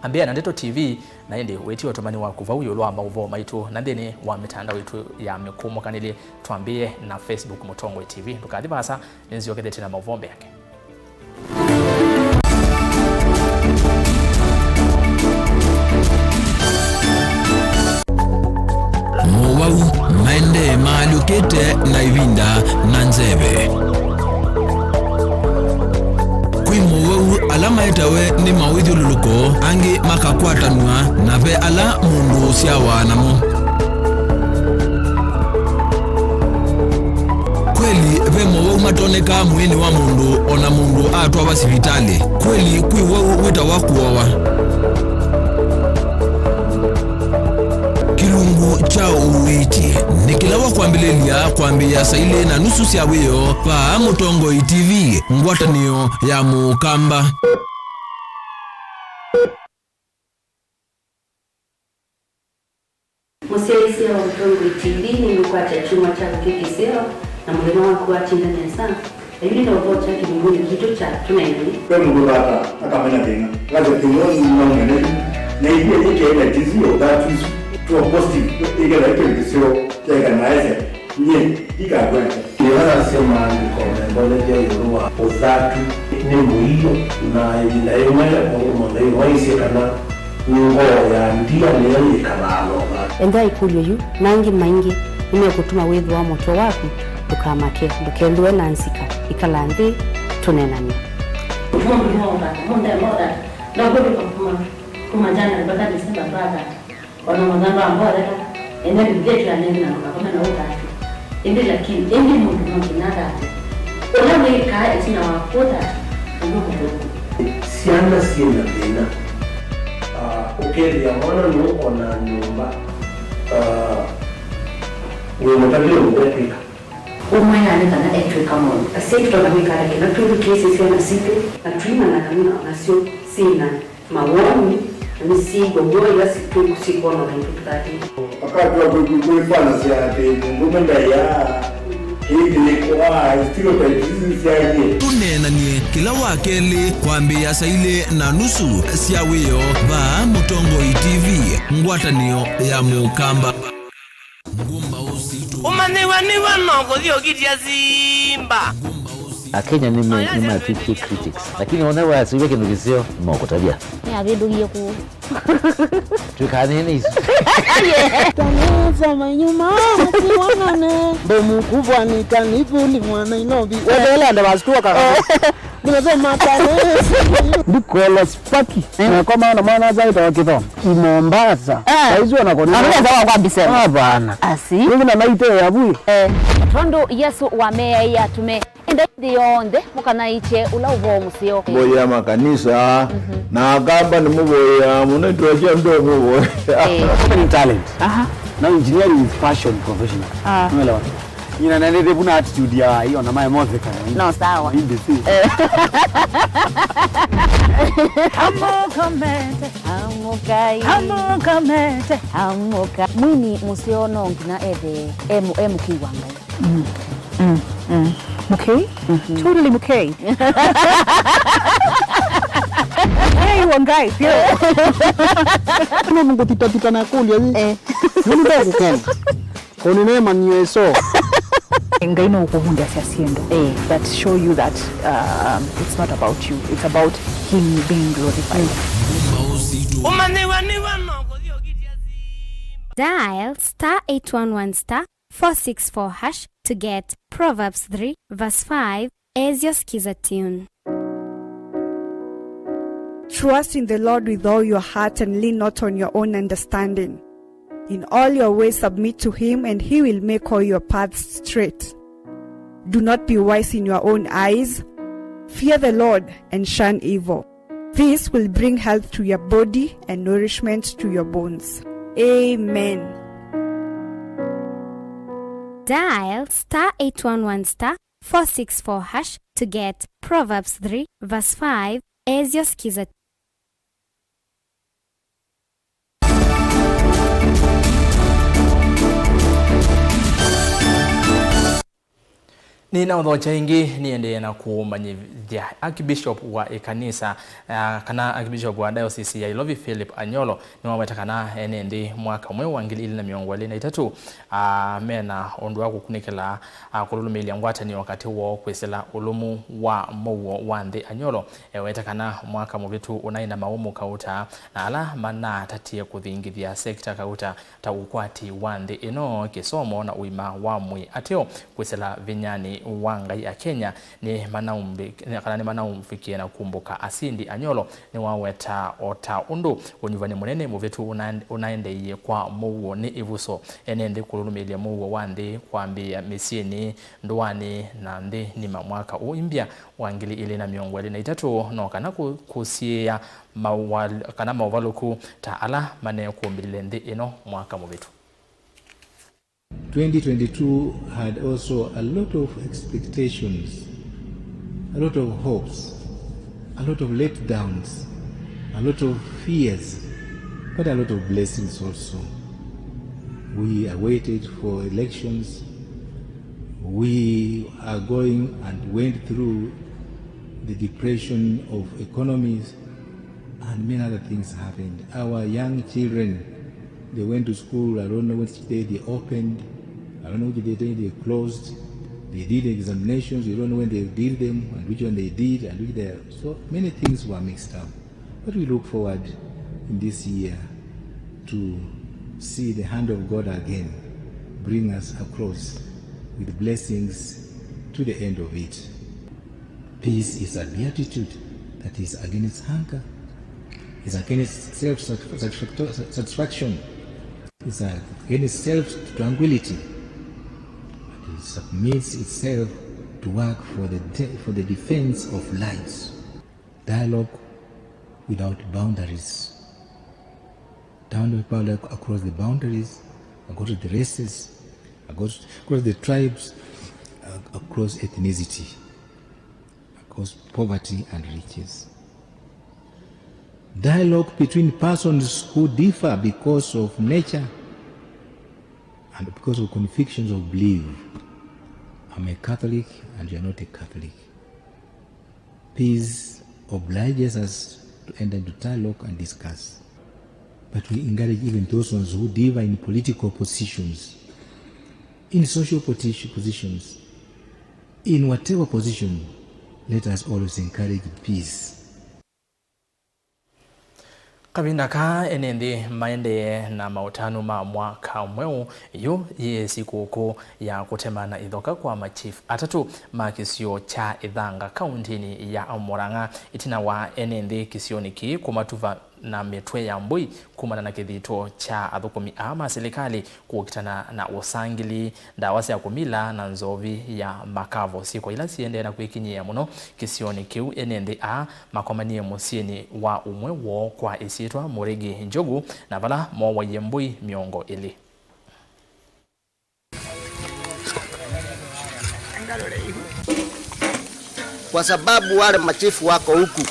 Ambĩa na Ndeto T V, na ĩndĩ wĩtie ũtũmani waku vau ĩũlũ wa maũvoo maitũ na nthĩnĩ wa mĩtandao itũ ya mĩkũmũkanĩlye. Twambĩĩe na Facebook Mũtongoi T V. Ndũkathi vaasa, nĩnzyokethete na maũvoo mbeange. Mowau maendee maalyũkĩte na ĩvinda na nzeve. Kwĩ mowau ala maetawe nĩ mawĩthyũlũlũko, angĩ makakwatanw'a, na ve ala mũndũ ũsyawa namo. Kweli, ve mowau matonekaa mwĩĩnĩ wa mũndũ o na mũndũ atwawa sivitalĩ. Kweli, kwĩ wau wĩtawa kũowa. Kĩlungu kya ũiiti nĩ kĩla wa kwambĩlĩlya kwambĩĩa saa ilĩ na nusu sya wĩoo vaa Mũtongoi T V, ngwatanĩo ya Mũkamba. Mũsyaĩĩsya wa Mũtongoi T V nĩngũkwatya kyumwa kyaku kĩ kĩseo, na mũthenya waku watinda nesa. Yu nĩ na ũvoo kya kĩlungunĩ kitũ kya Tũneenany'e. Ve mũndũ ũthata akamanya thĩna. Akasya thĩna ũũ nĩnaumana yu. Na ithyĩ yĩkĩe na tisi ya ũthatu isu. Tuo positive, ĩkethwa ĩkĩo kĩseo kyaĩkana aesya. Nyie ndikakwata. Yona nasya maandĩko membonethya ĩũlũ wa ũthatu nĩ mũio, na ĩvinda yĩmwe mũndũ mũtheu waisye kana nĩ ngoo ya ndia nĩyo yĩkalaa na ũthatu. Enza ĩkũlyo yu, na angĩ maingĩ nĩmekũtuma wĩthĩwa mũtwe waku. Ndũkamake, ndũkethĩwe na nzika. Ĩkala nthĩ, tũneenany'e. Mũndũ no ũthatu, mũndũ no ũthatu. Ndakũndũ kuma, kuma January mpaka December ndwathata. Ona mũthanga wa mbotheka, ene Biblia twĩanene na ndũkakome na ũthatu. Ĩndĩ lakini, ĩndĩ mũndũ no nginya athate. Ũla wĩkaa ĩtina wa kũthata, nĩ mũthũku. Syana syĩ na thĩna. Ah, ũkethĩa mwana nũũ ona nyũmba, ah, wĩ mũtavye ũndũ ekwĩka. Ũmwe nĩ kana etw'ĩka maũndũ. Asyai tũtonya kwĩka ata kĩla twĩthukĩĩsye syana sitũ, na tũimanya kana o nasyo syĩ na mawoni, na nĩsyĩw'a w'o ĩla si-, twĩ-, syĩkwona o na ithyĩ tũthatĩte. Akatw'a kwĩkwanasya atĩ mũndũũme ndaĩaa, kĩĩ kĩlĩkũ, ah, stereotypes isu nĩsyaĩlye. Tũneenany'e kĩla wa kelĩ kwambĩĩa saa ilĩ na nusu sya wĩoo vaa Mũtongoi T V, ngwatanĩo ya Mũkamba. Ũmanyĩw'a nĩw'o no kũthi ũkitya simba. Akenya nĩme-, nĩmatw'ĩkie critics, lakini ona wasĩw'a kĩndũ kĩseo, nĩmokũtavya. Nĩavĩndũkie kũũ. Twĩkanĩe nĩ isu. Tanĩsa manyuma, siwanane. Mbomu kubwa ni tanipuli mwana Nairobi. Weteele ande wasituoka. Nĩwethe matanĩsa. Ndikola Paki. Eh. Nakomana na mwana azaĩtawa Kĩthonga. I Mombasa. Eh. Aizwa na koni. Amina zawa kwa bisema. Hapana. Asi. Nĩngĩ na naite ya bui. Eh. Tondũ Yesũ wameaĩe atume, endai nthĩ yonthe, mũkanaĩkye ũla ũvoo mũseo. Mboya makanisa, mhm, na Akamba nĩ mũvoya mũno, itwasya ndo mũvoya. Eh. Ni talent. Aha. Now engineering is passion professional. Ah. Unaelewa? Nyina na nĩ thĩvu na attitude ya hiyo na mae mothe kana. No, sawa. Ĩndĩ si. Eh. Amũka mete. Amũkai. Amũka mete. Amũka. Mwini mũseo no nginya ethe e mu-, e mũkĩi wa Ngai. Mm. Mm. Mm. Mũkĩi? Mhm. Totally mũkĩi. Hey, Kwa Ngai, ndio. Nũndũ ngũthithathita na kũlya yĩ. Eh. Nũndũ ndakũkenga. Kũnĩneemanyie ĩso. Ngai no ũkũvundasya syĩndũ, eh, that show you that, um, it's not about you, it's about him being glorified. Ũmanyĩw'a nĩw'o no kũthyũkĩtya simba. Dial star eight one one star four six four hash to get Proverbs three verse five as your Skiza tune. Trust in the Lord with all your heart and lean not on your own understanding. In all your ways submit to him, and he will make all your paths straight. Do not be wise in your own eyes. Fear the Lord and shun evil. This will bring health to your body and nourishment to your bones. Amen. Dial star eight one one star four six four hash to get Proverbs three verse five as your Skiza. Nĩnaũthokya ĩngĩ, nĩendee na kũmanyĩthya Archbishop wa ĩkanisa, ah, kana Archbishop wa Diocese ya Ilovi, Philip Anyolo, nĩwaweta kana ene nthĩ mwaka mweũ wa ngili ilĩ na mĩongo ĩlĩ na itatũ, ah, mena ũndũ wa kũkunĩkĩla, ah, kũlũlũmĩĩlya ngwatanĩo katĩ woo kwĩsĩla ũlũmu wa mũuo wa nthĩ. Anyolo eweta kana mwaka mũvĩtu ũnaĩ na maũmũ kauta, na ala manatatie kũthingithya sekita kauta ta ũkwati wa nthĩ ĩno, kĩsomo na ũima wa mwĩĩ ateo kwĩsĩla vinyanĩ wa Ngai. Akenya nĩ manaumbi-, kana nĩ manaumvikie na kumbũka asindi. Anyolo nĩwaweta o ta ũndũ ũnyuvani mũnene mũvĩtu ũna-, ũnaendeie kwa mũuo nĩ ĩvuso ene nthĩ kũlũlũmĩĩlya mũuo wa nthĩ kwambĩĩa mĩsyĩnĩ, ndũanĩ na nthĩ nima mwaka ũũ imbya wa ngili ilĩ na mĩongo ĩlĩ na itatũ, no kana kũ-, kũsiĩĩa mawal-, kana maũvalũku ta ala manekũmbĩlile nthĩ ĩno mwaka mũvĩtu. Twenty twenty-two had also a lot of expectations, a lot of hopes, a lot of letdowns, a lot of fears, but a lot of blessings also. We awaited for elections. We are going and went through the depression of economies. And many other things happened. Our young children, they went to school, I don't know which day they opened, I don't know which day they closed. They did examinations, you don't know when they did them, and which one they did, and which they, so many things were mixed up. But we look forward in this year to see the hand of God again bring us across with blessings to the end of it. Peace is a beatitude that is against hunger, is against self-satisfaction, is against self-tranquility, but it submits itself to work for the de-, for the defense of lives. Dialogue without boundaries. Dialogue across the boundaries, across the races, across, across the tribes, uh, across ethnicity, across poverty and riches. Dialogue between persons who differ because of nature and because of convictions of belief. I'm a Catholic and you're not a Catholic. Peace obliges us to enter into dialogue and discuss. But we encourage even those ones who differ in political positions, in social posi-, positions, in whatever position, let us always encourage peace. Kavinda kaa, ene nthĩ maendee na maũtanu ma mwaka mweũ. Yu yĩ sikũkũ ya kũtemana ithoka kwa machief atatũ ma kĩsio kya Ĩthanga kaũntĩnĩ ya Murang'a, ĩtina wa ene nthĩ kĩsionĩ kĩĩ kũmatuva na mĩtwe ya mbũi kumana na kĩthito kya athũkũmi aa ma silikalĩ kũkitana na ũsangili, ndawa sya kũmila, na nzovi ya makavo, syĩko ila siendee na kwĩkinyĩĩa mũno kĩsionĩ kĩu. Ene nthĩ aa makomanie mũsyĩnĩ wa ũmwe woo kwa ĩsyĩtwa Mũrĩgi Njogu, na vala moowaie mbũi mĩongo ĩlĩ. Kwa sababu wale machifu wako huku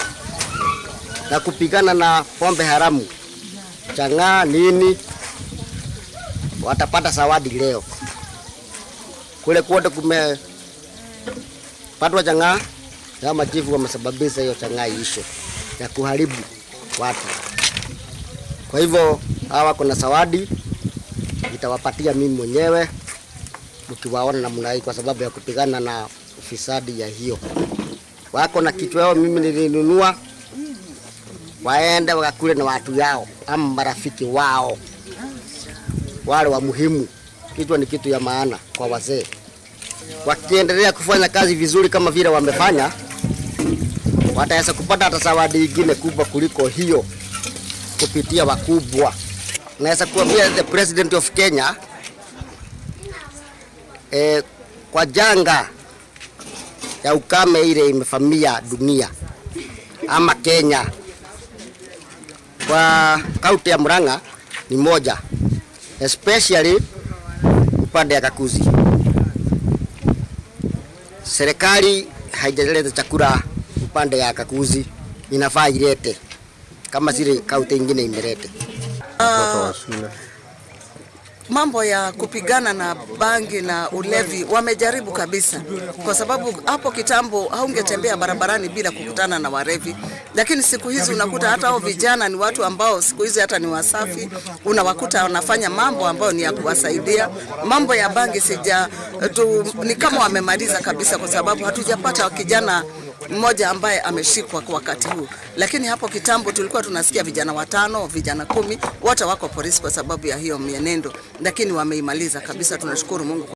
na kupigana na pombe haramu, chang'aa nini, watapata zawadi leo. Kule kwote kumepatwa chang'aa, ya machifu wamesababisha hiyo chang'aa iishe, ya kuharibu. watu. Kwa hivyo, hawa wako na zawadi, nitawapatia mimi mwenyewe, mkiwaona namna hii, kwa sababu ya kupigana na ufisadi ya hiyo. Wako na kitu yao, mimi nilinunua, waende wakakule na watu yao, ama marafiki wao, wale wa muhimu. Kichwa ni kitu ya maana kwa wazee. Wakiendelea kufanya kazi vizuri kama vile wamefanya, wataweza kupata hata zawadi ingine kubwa kuliko hiyo kupitia wakubwa. Naweza kuambia the President of Kenya, eh, kwa janga ya ukame ile imefamia dunia ama Kenya, kwa kaunti ya Murang'a ni moja, especially upande ya Kakuzi. Serikali haijaleta chakula upande ya Kakuzi, inafaa ilete kama zile kaunti ingine imelete. Watoto wa shule. Mambo ya kupigana na bangi na ulevi wamejaribu kabisa, kwa sababu hapo kitambo haungetembea barabarani bila kukutana na walevi, lakini siku hizi unakuta hata hao vijana ni watu ambao siku hizi hata ni wasafi, unawakuta wanafanya mambo ambayo ni ya kuwasaidia. Mambo ya bangi sija tu, ni kama wamemaliza kabisa, kwa sababu hatujapata kijana mmoja ambaye ameshikwa kwa wakati huu, lakini hapo kitambo tulikuwa tunasikia vijana watano, vijana kumi, wote wako polisi kwa sababu ya hiyo mienendo, lakini wameimaliza kabisa. Tunashukuru Mungu.